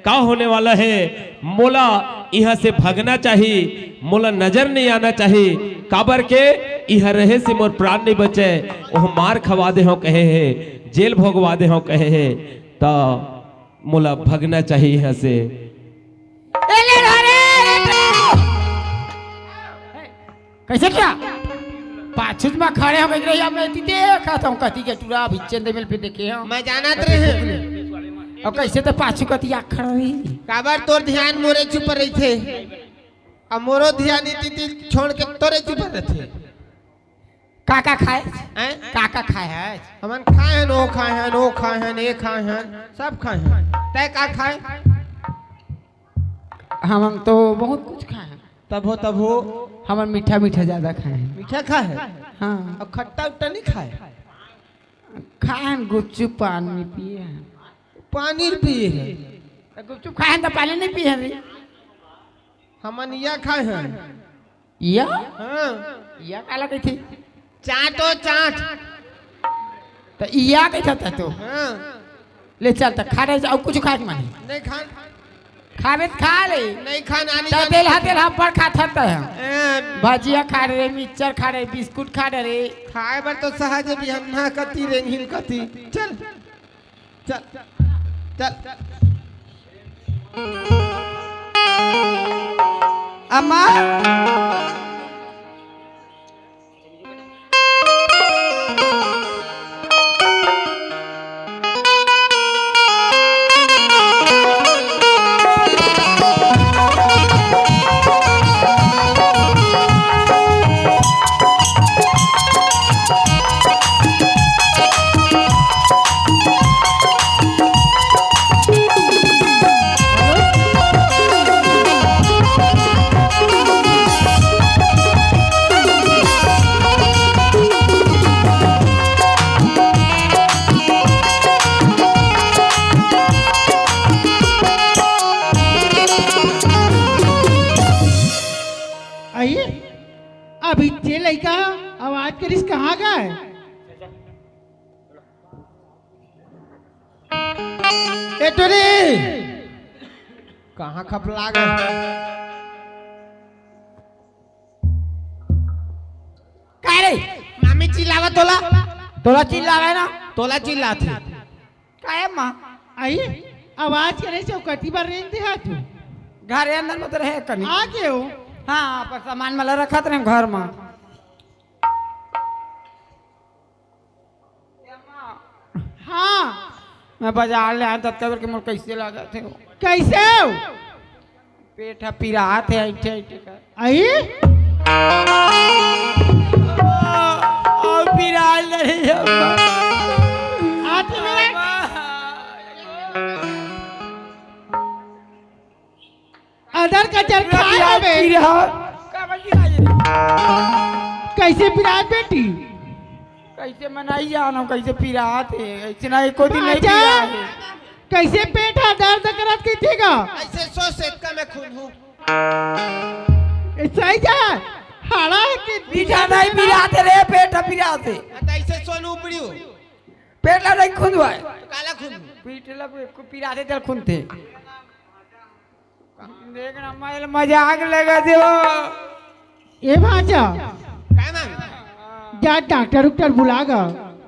का होने वाला है। मोला इहां से भगना चाही, मोला नजर नहीं आना चाही, काबर के इहां रहे से मोर प्राण नहीं बचे। ओह मार खवा दे हो कहे हे, जेल भोगवा दे हो कहे हे, त मोला भगना चाही इहां से। ए ले रे, ए ले रे। कैसे क्या? पाछू म खड़े हो गए रही, अब मैं एती देखत हूं, कती के टूरा अभी चंदे मिल पे देखे हो। मैं जानत रहे। और कैसे तो पाछू कती आ खड़ा रही। काबर तोर ध्यान मोरे ऊपर रहिथे, अब मोरो ध्यान इति छोड़ के तोरे ऊपर रहिथे। का का खाए? हैं? का का खाए है? हमन खाए हन, ओ खाए हन, ओ खाए हन, ए खाए हन, सब खाए हन। तै का खाए? हमन तो बहुत कुछ खाए हन। तब हो, तब हो। हमन मीठा मीठा ज्यादा खाए हन। मीठा खाए है? हाँ। और खट्टा उट्टा नहीं खाए? खाए हन, गुपचुप पानी पिए हन। पानी पिए है? तो गुपचुप खाए हन तो पानी नहीं पिए हन रे। हमन इया खाए हन। इया? हाँ। इया काला कहिथे? चाट ओ चाट। त इया कहिथे त तो। हाँ। ले चल त खा रहे, अउ कुछ खाए के मन हे? नहीं खान। खाबे त खा ले। नहीं खान, आनी त जानी तेल हा, नहीं। तेल हा पर खात हत हम। ए। भजिया खा रहे, मिक्सचर खा रहे, बिस्कुट खा रहे। खाए बर तो सहज बिहन्ना कती, रेंगिन कती। चल। चल, चल। अम्मा। अई, अभी जे लइका आवाज करिस, कहाँ गए? ए टुरी, कहाँ खपला गए? का रे? मामी चिल्लावत तोला? तोला चिल्लावे ना? तोला चिल्लात हे। काहे माँ? अई, आवाज करे से कती बार रेंग दे हा तू? घरे अंदर में तो रहे कनी। आ गए हो? हाँ, पर सामान मला रखत रहे घर में। हाँ। मैं बाजार ले आए, तब कबर के मोर कैसे लागत हे? कैसे हो? पेट ह पिरात हे, ऐठे, ऐठे कर। अई? ओ, ओ, पिरात नहीं हे। आती मेरा अदर कचर खाए पिरात हवे। पिरात। कैसे पिरात बेटी? कैसे मैं नहीं जानव, कैसे पिरात हे, ऐसे ना एको दिन नहीं बाजा। पिरात हे। कैसे पेट हा दर्द करत कहिथे गा? ऐसे सो सेतका में खून हूँ। ऐसा ही जा, हाड़ा हे कि पीठा नहीं पिरात हे रे, पेट पिरात हे। हाँ, तो ऐसे सोन उपड़ी हो। पेट ला नहीं खून हुआ है। तो काला खून हूँ। पीठ ला को पिरात हे, तेल खून थे। देख ना, मैं मजाक लगा दे हो। ए भांचा, काय मांग? जा डॉक्टर उक्टर बुला गा।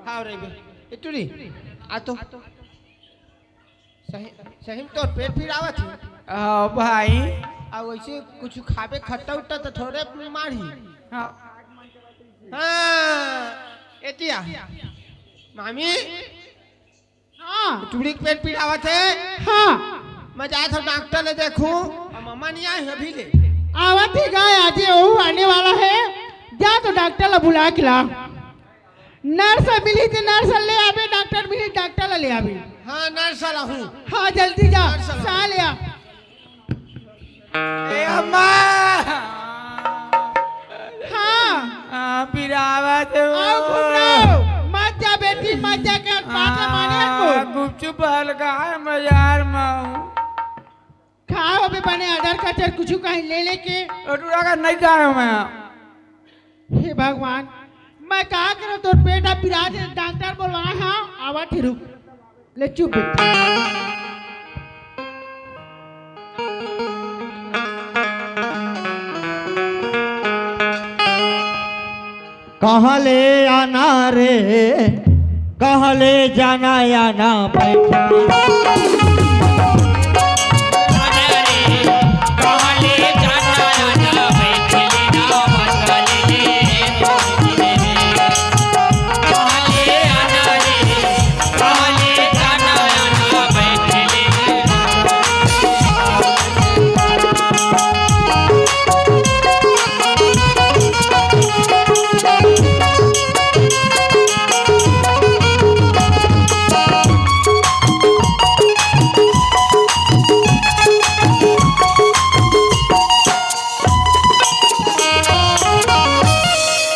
हाँ रे बे, ए टुरी, आ तो। सही, सही में तोर पेट पिरावत हे। हाँ भाई। आ वैसे कुछ खाबे खट्टा उट्टा तो थोड़े मारी। हाँ। हाँ, एतिया। मामी, हाँ। टुरी के पेट पिरावत हे। हाँ। मैं जात हूँ डॉक्टर ले देखूं। अब मम्मा नहीं आए अभी ले। आवत ही गा, आजे ओहू आने वाला हे। जा तो डॉक्टर ला बुला के ला। नर्स मिली तो नर्स ले आबे, डॉक्टर मिली डॉक्टर ला ले आबे। हाँ, नर्स ला हूँ। हाँ, जल्दी जा, नर्स ला। सा ले आ। ए अम्मा। हाँ। हाँ, पिरावत हे। आओ, घुमराव। चुप हल्का है मैं यार, मैं हूँ। खाए हो बे बने अदर कचर कुछु कहीं ले लेके। टूरा का नहीं खाए हो मैं। हे भगवान, मैं का करूँ, तोर पेट अब पिरात हे, डॉक्टर बोलवाए हँव, आवत हे, रुक। ले चुप बेटा। कहाँ ले आना रे, कहाँ ले जाना, आना बैठ।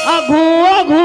आघू आघू।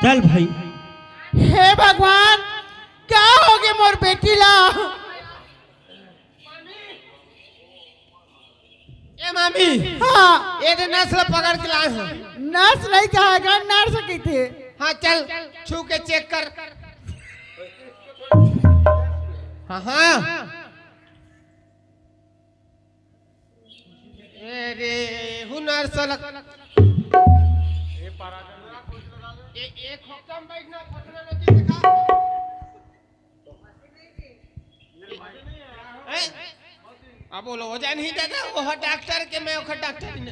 चल भाई। हे भगवान, का होगे मोर बेटी ला? ए मामी। हाँ। ए दे नस ला पकड़ के लाए हँव। नस नहीं कहा गा, नर्स कहिथे। हाँ, चल, छू के चेक कर। हाँ, हाँ। अरे, हूँ नर्स ला। ए, एक हफ्ता में बैठना, फटना नहीं दिखा। हैं? अब बोलो, हो जाए नहीं दादा, वो है डॉक्टर के, मैं ओखर डॉक्टर ही ना।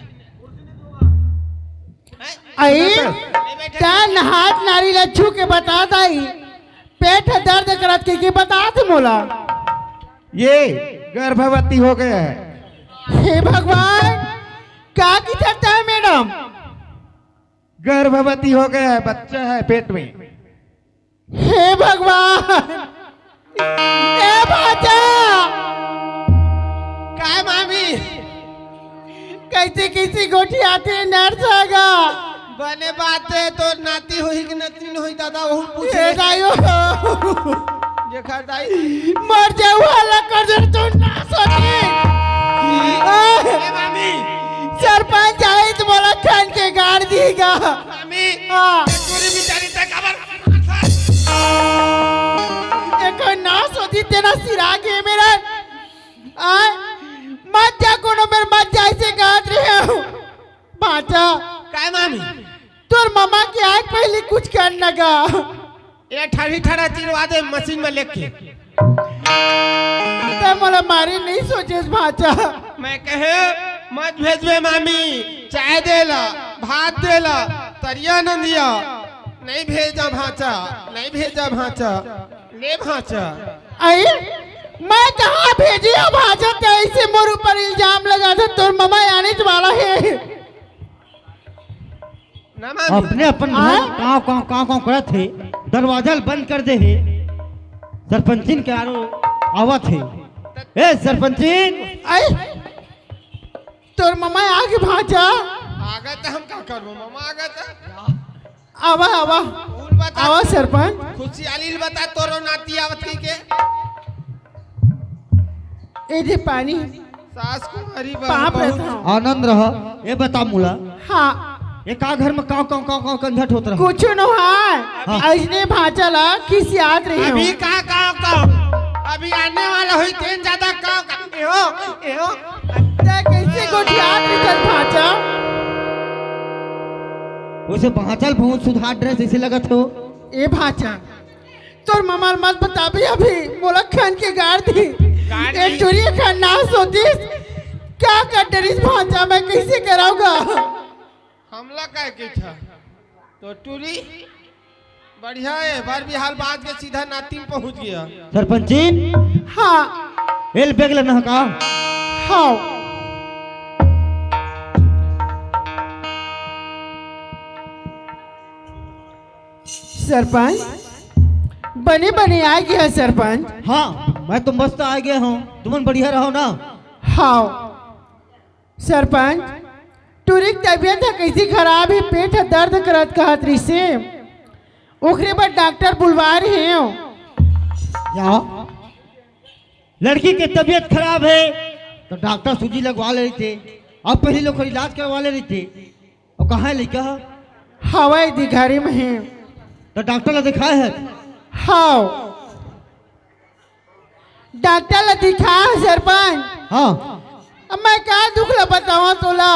हैं? आई, नहीं बैठे। तन हाथ नारी ला छू के बता दाई, पेट दर्द करत के, के बता दे मोला। ये गर्भवती हो गया है। हे भगवान, का की करता है मैडम? गर्भवती हो गया है, बच्चा है पेट में। हे भगवान, ए भांचा! काय मामी? कैसे कैसे गोठियाथे नर्स ह गा? बने बात है, तोर नाती होही कि नतनी होही दादा, वहू पूछ ए ले। दाई ओ। जेखर दाई। मर जाऊ हला कर दे तू ना सोची। ए, ए मामी। सरपंच आही त मोला खन के गाड़ दीगा। मामी। हाँ। चूरी बिचारी ते काबर एको ना सोची तेना सिरा गे मेरा। आय, मत जा कोनो मेर, मत जा, ऐसे कहत रहे हो। भांचा। काय मामी? तोर ममा के आय पहले कुछ कर लगा। ए ठड़ी ठड़ा चिरवा दे मशीन में लेके। ते मोला मारे नहीं सोचेस भांचा। मैं कहे मत भेजबे मामी, चाय देला, भात देला, तरिया नंदिया। नहीं भेजा भांचा, नहीं भेजा भांचा, ले भांचा। आई, मैं कहाँ भेजी हो भांचा? ते ऐसे मोर ऊपर इल्जाम लगा था, तोर ममा आने वाला है। ना मामी। अपने अपन घर आय? काव, काव, काव, काव करत हे, दरवाजा ल बंद कर दे हे। सरपंचिन के आरो आवत हे। ए, सरपंचिन! आय? तोर ममा आगे भांचा। आगे त हम का करबो, ममा आगे त। आवा, आवा। फूल बता। आवा सरपंच। खुशियाली ल बता, तोरो नाती आवत कहिके। ए दे पानी। सास कुंवारी बहू पाप बहुत रहता। आनंद रह। ए बता मोला। हाँ। ए का घर में काव, काव, काव, काव कंझट होत रहा? कुछ न है। हाँ। अइसने भांचा ला खिसियात रही हूँ। अभी का, काव, काव? अभी आने वाला होही तेन ज्यादा काव, काव। ए हो, ए हो। ते कैसे गोठियात रही चल भांचा? वैसे भांचा ल बहुत सुधार ड्रेस ऐसे लगत हो। ए भांचा, तोर ममा ल मत बताबे अभी, मोला खन के गाड़ दी। गाड़ ए दी। टुरी खन नास होतिस, का कर डरिस भांचा, मैं कइसे करव गा? हमला काय कहिथा? तो टुरी बढ़िया हे, बार भी हाल बात के सीधा नाती में पहुंच गया। सरपंचिन, हाँ। एल बेग लेना का? हाँ। सरपंच, बने बने आ गया सरपंच। हाँ, मैं तो मस्त आ गया हूँ, तुमन बढ़िया रहो ना? हाँ सरपंच, टुरी के तबीयत ह कइसे खराब हे, पेट ह दर्द करत कहत रहिसे, ओखरे बर डॉक्टर बुलवा रहे हो। या लड़की के तबीयत खराब हे, तो डॉक्टर सूजी लगवा ले रहिते, अब पहले लोग इलाज करवा ले रहिते। अउ कहाँ हे लइका ह? हवय दी घरी में हे। तो डॉक्टर ला दिखाए हे? हाँ, डॉक्टर ला दिखा सरपंच। हाँ। अब मैं का दुख ला बतावं तोला,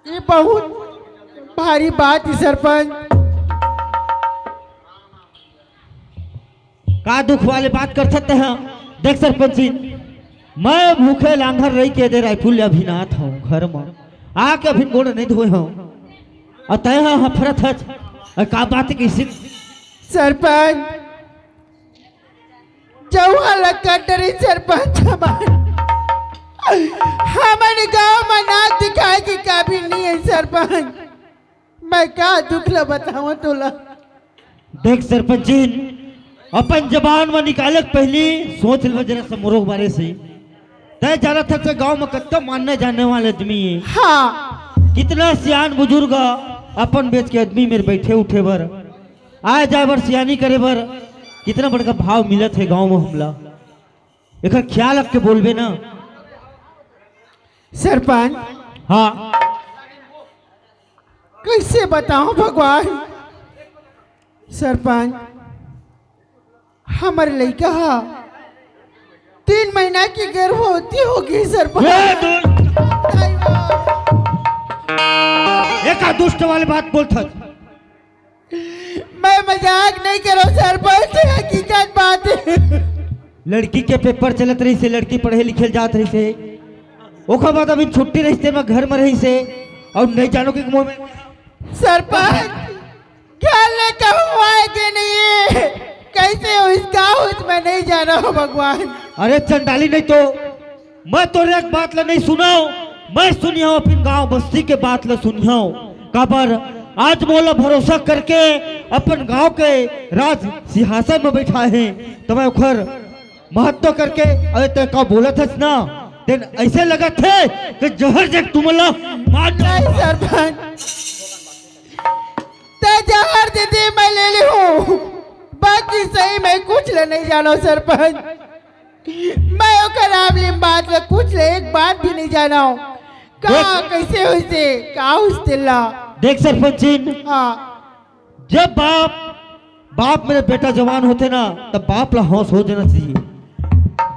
ये बहुत भारी बात हे सरपंच। का दुख वाले बात करथस तेहा? देख सरपंचिन, मैं भूखे लांघर रही के दे रायपुर ले अभिन आत हूँ घर म, आके अभिन गोड़ नहीं धोए हूँ, अउ तेहा हफरत हस, अउ का बात हे कइसे? सरपंच, जऊहा लक्कड़ डरी सरपंच हमार, हमन गांव म नाक दिखाए के काबिल नहीं हे सरपंच। मैं का दुख ला बतावं तोला? देख सरपंचिन, अपन जबान म निकाले के पहली सोच ले जरा सा मोरो बारे से। तय जानत हस गांव म कतका मानने जाने वाले आदमी हे। हाँ। कितना सियान बुजुर्ग अपन बेच के आदमी मेर बैठे उठे बर, आए जाए बर, सियानी करे बर कितना बड़का भाव मिलत हे गांव म हमला। एकर ख्याल रख के बोलबे ना। सरपंच। हाँ। कइसे बतावं भगवान? सरपंच, हमर लइका ह तीन महीना के गर्भवती हो गे सरपंच। ए, दु-, एका दुष्ट वाली बात बोलथस। मैं मजाक नहीं करव सरपंच, ये हकीकत बात हे। लड़की के पेपर चलत रहिसे, लड़की पढ़े लिखे जात रहिसे, ओकर बाद अभी छुट्टी रहिसे, मैं घर में रहिसे, अउ नहीं जानो कि मोर में सरपंच, घर ले कहूँ आए के नहीं हे, कइसे होइस का होइस मैं नहीं जानव भगवान। अरे चंडाली नहीं तो, मैं तोरे एक बात ला नहीं सुनव, मैं सुनिहव अपन गांव बस्ती के बात ला सुनिहव। काबर आज मोला भरोसा करके अपन गांव के राज सिंहासन में बैठाए हे, त मैं ओखर महत्व करके, अरे तैं का बोलत हस ना, तेन अइसे लगत हे कि जहर जग तुमला मार नहीं सरपंच, तैं जहर दे दे, मैं ले लेहूं, बाकी सही मैं कुछ ला नहीं जानव सरपंच। मैं ओकर आमली बात ला कुछ ला एक बात भी नहीं जानव। का देख कइसे होइसे, का होइस तेला? देख सरपंचिन, हाँ। जब बाप, बाप मेरे बेटा जवान होथे ना, तब बाप ला होश हो जाना चाहिए।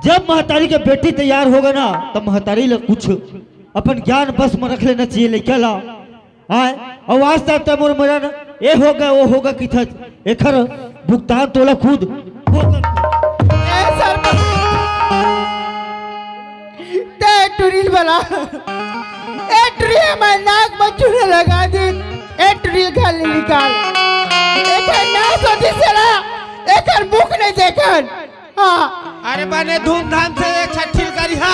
जब महतारी के बेटी तैयार होगे ना, तब महतारी ला कुछ अपन ज्ञान बस में रख लेना चाहिए लइका ला। आय, अउ आज तक ते मोर मेरन ए होगे, ओ होगे किथस, एखर भुगतान तोला खुद होगे। ए सरपंच, ते टुरी ल बला, ए टुरी हमर नाक म चूना लगा दे, ए टुरी ल घर ले निकाल, एखर नास होतिस ला, एखर मुख नहीं देखन। हाँ। अरे बने धूमधाम से ये छट्ठी ल करिहा।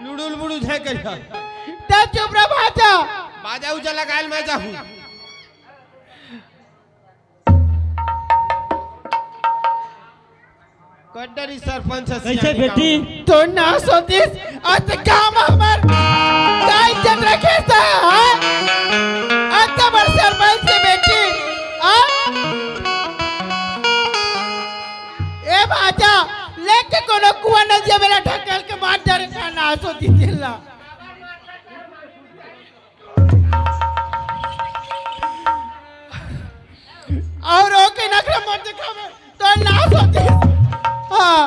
लुड़ुल बुड़ू झे करिहा। तब चुप रह भांचा। बाजा उजा लगायल मैं जाहूं। कड्डरी सरपंच ह कइसे सियानी बेटी? गाँव। तो नास होतिस, आज गाँव में हमर का इज्जत रखे सा, हाँ? आज तो बड़ सरपंच के बेटी, हाँ? ए भांचा, लेके कोनो कुआं नदिया मेला ढकेल के मार डारे का नास होतिस तेला। अउ ओके नखरा मत दिखावे, तो नास होतिस। हाँ।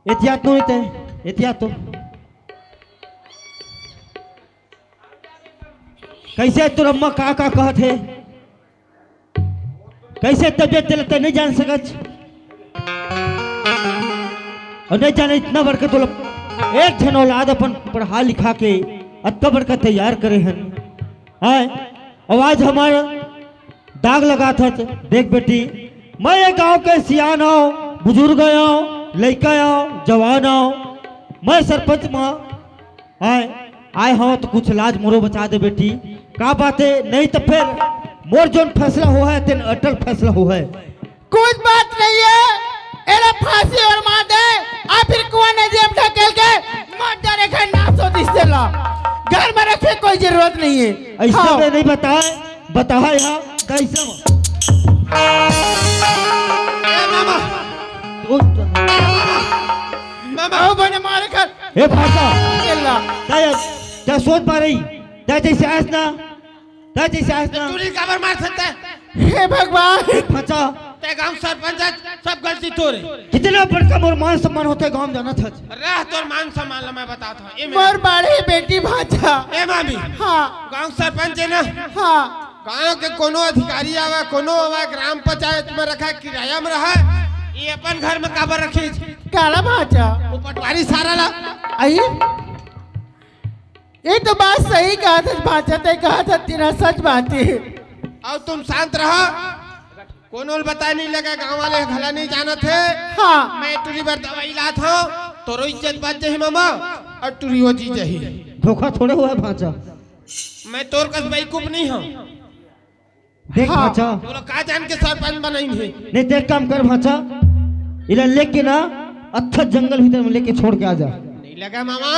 एतिया तो एते, एतिया तो। कइसे तोर अम्मा का का कहत हे? कइसे तबियत तेला तैं नइ जान सकच? अउ नइ जाने इतना बड़का तोला एक झन औलाद अपन पढ़ा लिखा के अतका बड़का तैयार करे हन। हाय, अउ आज हमर दाग लगात हच। देख बेटी, मैं ये गांव के सियान हंव, बुजुर्ग हंव, लइका हंव, जवान हंव। मैं सरपंच म आय, आय हंव त कुछ लाज मोरो बचा दे बेटी। का बात हे? नहीं त फेर मोर जोन फैसला होहे, तेन अटल फैसला होहे। कुछ बात नहीं हे, एला फांसी अउ मार दे, अउ फेर कुआं नदी म ढकेल के मर जा रे, घर नाश हो दिस तेला। घर म रखे कोई जरूरत नहीं हे। अइसे हाँ। मैं नहीं बताय, बताहा यहाँ कैसे। ए मामा, ओ, ए मामा, मामा, ओ बने मारे कर। ए भांचा, एला। तैं, तैं सोच पा रही, तैं जइसे आस ना, तैं जइसे आस ना। टूरी काबर मार सकता है? हे भगवान। ए भांचा। तैं गांव सरपंच हच, सब गलती तोर हे। कितना बड़का मोर मान सम्मान होथे गांव म जानत हच। रह तोर मान सम्मान ला मैं बतात हंव। ए मेरा मोर बड़े बेटी भांचा। ए मामी। हाँ। गांव सरपंच हे ना? हाँ। गांव के कोनो अधिकारी आवय, कोनो आवय, ग्राम पंचायत म रखय, किराया म रहय, ये अपन घर म काबर रखिस? काला भांचा। वो पटवारी सारा ला। अई? ये तो बात सही कहत हच भांचा, तैं कहत हच तेला सच बात हे। अउ तुम शांत रहा, कोनो ल बताय नहीं लगे, गांव वाले घला नहीं जानत हे। हाँ। मैं टूरी बर दवाई लात हंव, तोरो इज्जत बच जाही मामा, अउ टूरी ओ जी जाही। धोखा थोड़े होहे भांचा। मैं तोर कस बेवकूफ नहीं हंव। देख हाँ। भांचा। तोला का जान के सरपंच बनाइन हे? नहीं, देख काम कर भांचा, इला लेके ना अच्छा जंगल भीतर म लेके छोड़ के आ जा। नहीं लगे मामा,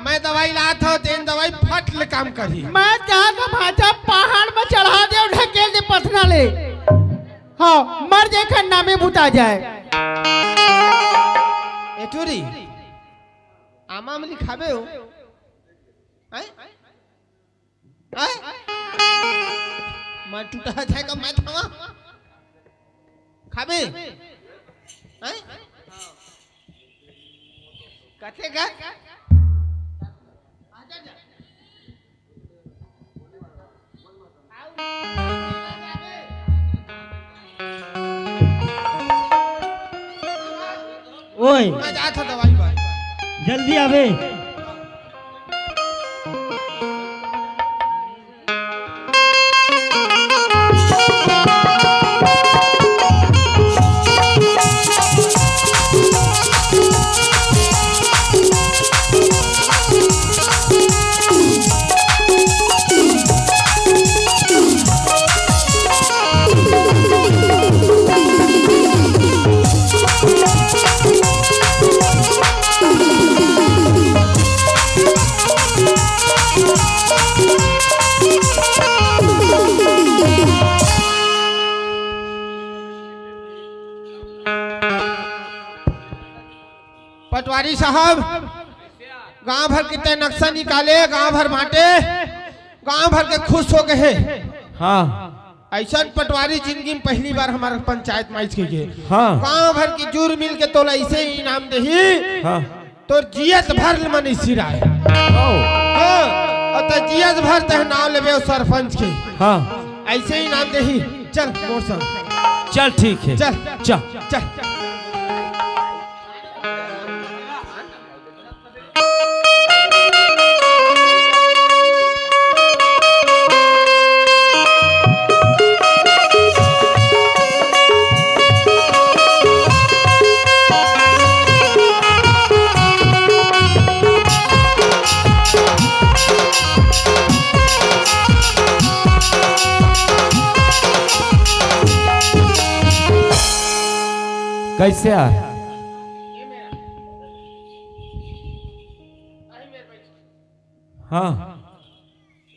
मैं दवाई लात हंव, तेन दवाई फट ले काम करही। मैं चाहत हंव भांचा पहाड़ म चढ़ा दे अउ ढकेल दे पथना ले। हाँ, मर जाय, खन्ना म बुता जाय। ए टूरी, आमा अमली खाबे हो? हैं? हैं? मैं टूटा जाय का मैं खावा? खाबे? हैं? कथे का? ओए। मैं जात हंव दवाई बर। जल्दी आबे। पटवारी साहब, गांव भर के तैं नक्शा निकाले, गांव भर बांटे, गांव भर के खुश हो गए हे। हाँ। अइसन पटवारी जिंदगी म पहली बार हमर पंचायत म आइस कहिके। हाँ। गांव भर के जुर मिल के तोला अइसे इनाम देही। हाँ। तोर जियत भर ले मन सिराय। ओ। हाँ। अउ तैं जियत भर तैं नांव लेबे ओ सरपंच के। हाँ। अइसे इनाम देही। चल मोर संग। चल ठीक हे। चल। चल। चल। कइसे यार? हाँ,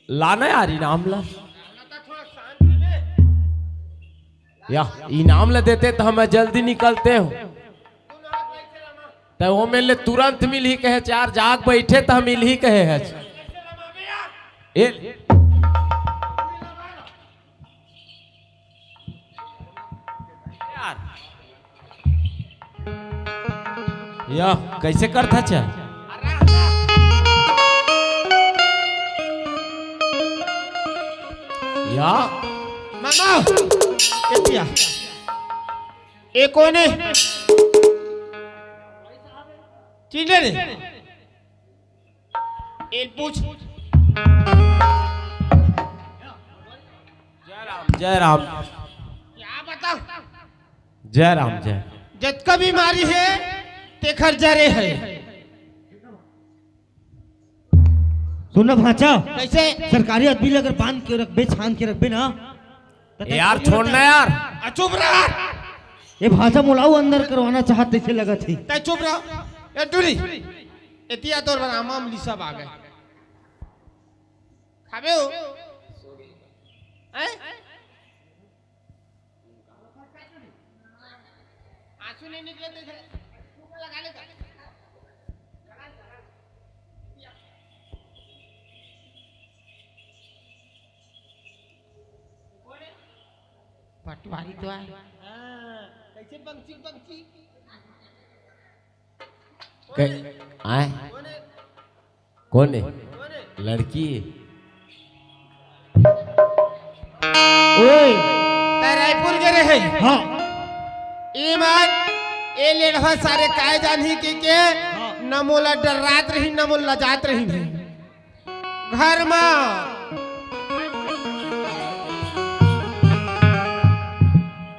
लाना यार इनाम ला। या इनाम ला देते त मैं जल्दी निकलते हंव। त ओ मेर ले तुरंत मिलही कहे यार, जाग बइठे त मिलही कहे हच। ए, यार। या, कइसे करथा चा? या मामा, ए पिया, ए कोन हे? चिन्हे नहीं। ए पूछ। जय राम, जय राम। क्या बता? जय राम, जय। जतका बीमारी हे, तेखर जरे हे। सुन ना भांचा, कैसे? सरकारी आदमी ला अगर बांध के रखबे, छान के रखबे ना, त तैं यार, छोड़ ना यार। आ, चुप रह। ए भांचा, मोला अउ अंदर करवाना चाहत तइसे लगत हे। तैं चुप रह। ए टूरी, एतिया तोर बर आमा अमली सब आ गे। खाबे हो? हैं? आंसू नहीं निकले तो इधर लगा ले। पटवारी तो आए। हाँ, कैसे पंची, पंची? कै-, आए? कोन हे? लड़की। ओए। तैं रायपुर गे रहे। हाँ। ए मन, ए लेड़वा सारे काय जानही के के, हाँ। न मोला डर्रात रहिन, न मोला लजात रहिन। घर मा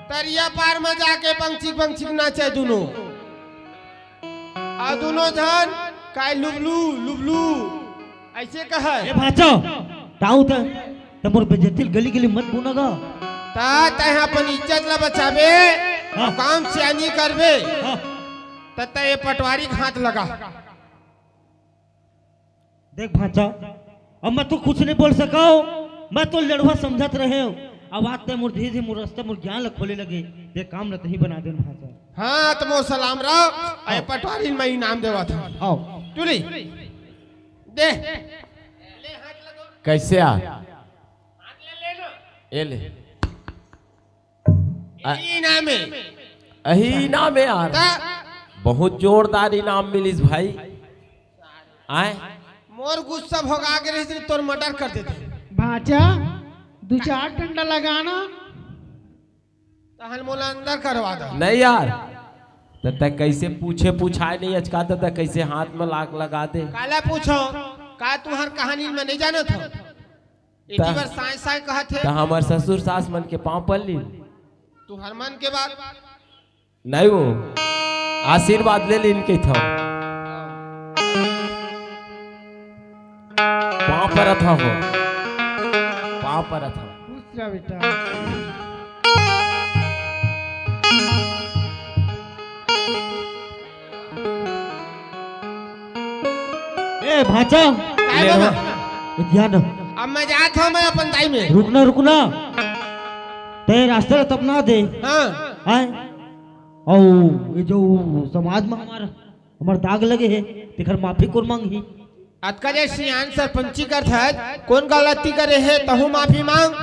तरिया पार मा जाके पंची पंची नाचे दुनो। आ दुनो झन काय लुबलू, लुबलू, अइसे कहय। ए भांचा, ताऊ त, त मोर बेइज्जती ल गली गली मत बुना गा। त तैं ह अपन इज्जत ला बचाबे, हाँ। काम सियानी करबे, हाँ। त तैं ए पटवारी के हाथ लगा। देख भांचा, अब मैं तो कुछ नहीं बोल सकव, मैं तो लड़वा समझत रहेंव। अब आज तैं मोर धीरे धीरे मोर रस्ता, मोर ज्ञान ला खोले लगे, ते काम ला तहीं बना देन भांचा। हाँ, त मोर सलाम रहो, अउ ए पटवारी ल मैं इनाम देवत हंव। आओ। टूरी, दे। कैसे आ? ए ले। आ, इही इनाम हे। अही इनाम हे यार। त? बहुत जोरदार इनाम मिलिस भाई। आए? मोर गुस्सा भोगा के रहिस, तोर मर्डर कर देते। भांचा, दू चार डंडा लगाना। तहन मोला अंदर करवा दे। नहीं यार, त तैं कैसे पूछे पुछाए नहीं अचका, त तैं कैसे हाथ में लाग लगा दे? काला पूछो, का तुंहर कहानी में नहीं जानत हो? एती त-, बर साँय साँय कहत हे। त हमर ससुर सास मन के पाँव पर लीन। तुंहर मन के बात। नहीं वो, आशीर्वाद ले लीन कहिथव। पाँव परत हव हो। पाँव परत हव। खुश रह बेटा। ए भांचा। काय ले बाबा? हो। ए ध्यान। अब मैं जात हंव, मैं अपन दाई में। रुकना, रुकना। तैं रास्ता ला तपना दे। हाँ। आए। अउ ये जो समाज में हमार, हमार दाग लगे हे, तेकर माफी कोन मांगही? अतका जे सियान सरपंची करथस, कोन गलती करे हे, तहूँ माफी मांग।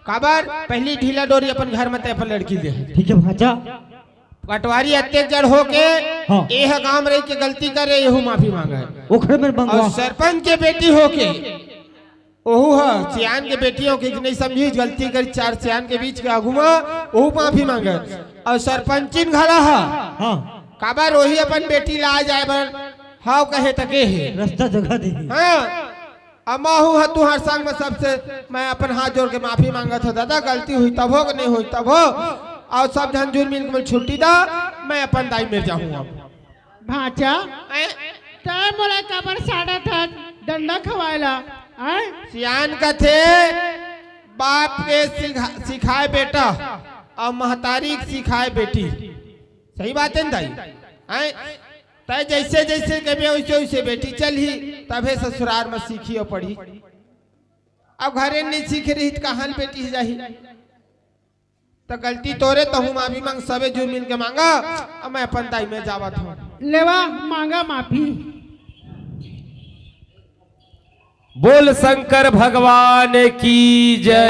काबर? पहली ढीला डोरी अपन घर में तैं अपन लड़की दे हे। ठीक हे भांचा। पटवारी अतेक जड़ होके, हाँ। एह गांव में रहिके गलती करे, एहू माफी मांगे। ओखरे में मंगवा। अउ सरपंच के बेटी होके, ओहू ह सियान के बेटी होके नहीं समझी, गलती करी चार सियान के बीच के आगू में, ओहू माफी मांगे। अउ सरपंचिन घला ह। हाँ। काबर ओही अपन बेटी ला जाए बर हव कहे तके हे। रास्ता जगह दे। हाँ। अमा हूँ ह तुंहर संग में सबसे मैं अपन हाथ जोड़ के माफी मांगत हंव दादा, गलती होही तभो के नहीं होही तभो, अउ सब झन जुल मिल के मोला छुट्टी दा, मैं अपन दाई मेर जाहूँ अब। भांचा, हैं? तैं मोला काबर साड़त हस डंडा खवाए ला, हैं? सियान कथे, बाप के सिखा-, सिखाए बेटा अउ महतारी के सिखाए बेटी। सही बात हे न दाई? हैं? तैं जइसे जइसे कहिबे वइसे वइसे बेटी चलही, तभे ससुरार म सीखही अउ पढ़ही। अब घरे नइ सीखे रही त कहाँ ले बेटी जाही? त गलती तोरे, तहूँ माफी मांग, सबे जुर मिल के मांगा। अब मैं अपन दाई में जावत हंव। लेवा, मांगा माफी। बोल शंकर भगवान की जय,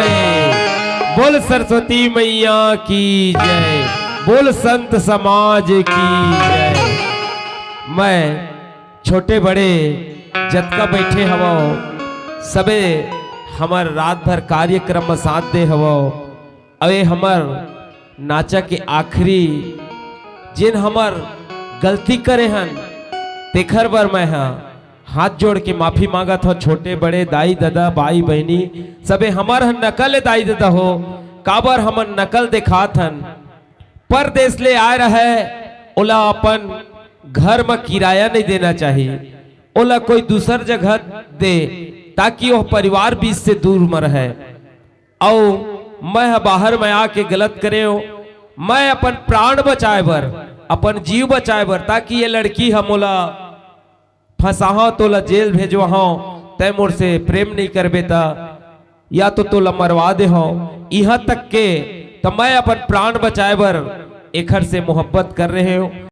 बोल सरस्वती मैया की जय, बोल संत समाज की जय। मैं छोटे बड़े जतका बइठे हवव, सबे हमर रात भर कार्यक्रम म साथ दे हवव। अउ ए हमर नाचा के आखिरी, जेन हमर गलती करे हन, तेखर बर मैं ह हाथ जोड़ के माफी मांगत हव। छोटे बड़े, दाई ददा, बाई बहिनी, सबे हमर हन नकल ए दाई ददा हो, काबर हमन नकल देखात हन। परदेस ले आए रहय, ओला अपन घर म किराया नहीं देना चाही, ओला कोई दूसर जगह दे, ताकि ओह परिवार बीच से दूर म रहय। अउ मैं ह बाहर म आके गलत करे हो, मैं अपन प्राण बचाए बर, अपन जीव बचाए बर, ताकि ये लड़की ह मोला फंसाहव, तोला जेल भेजवाहव, तै मोर से प्रेम नहीं करबे त, या तो तोला मरवा दे हव, इहां तक के त मैं अपन प्राण बचाए बर एखर से मोहब्बत कर रहे हो।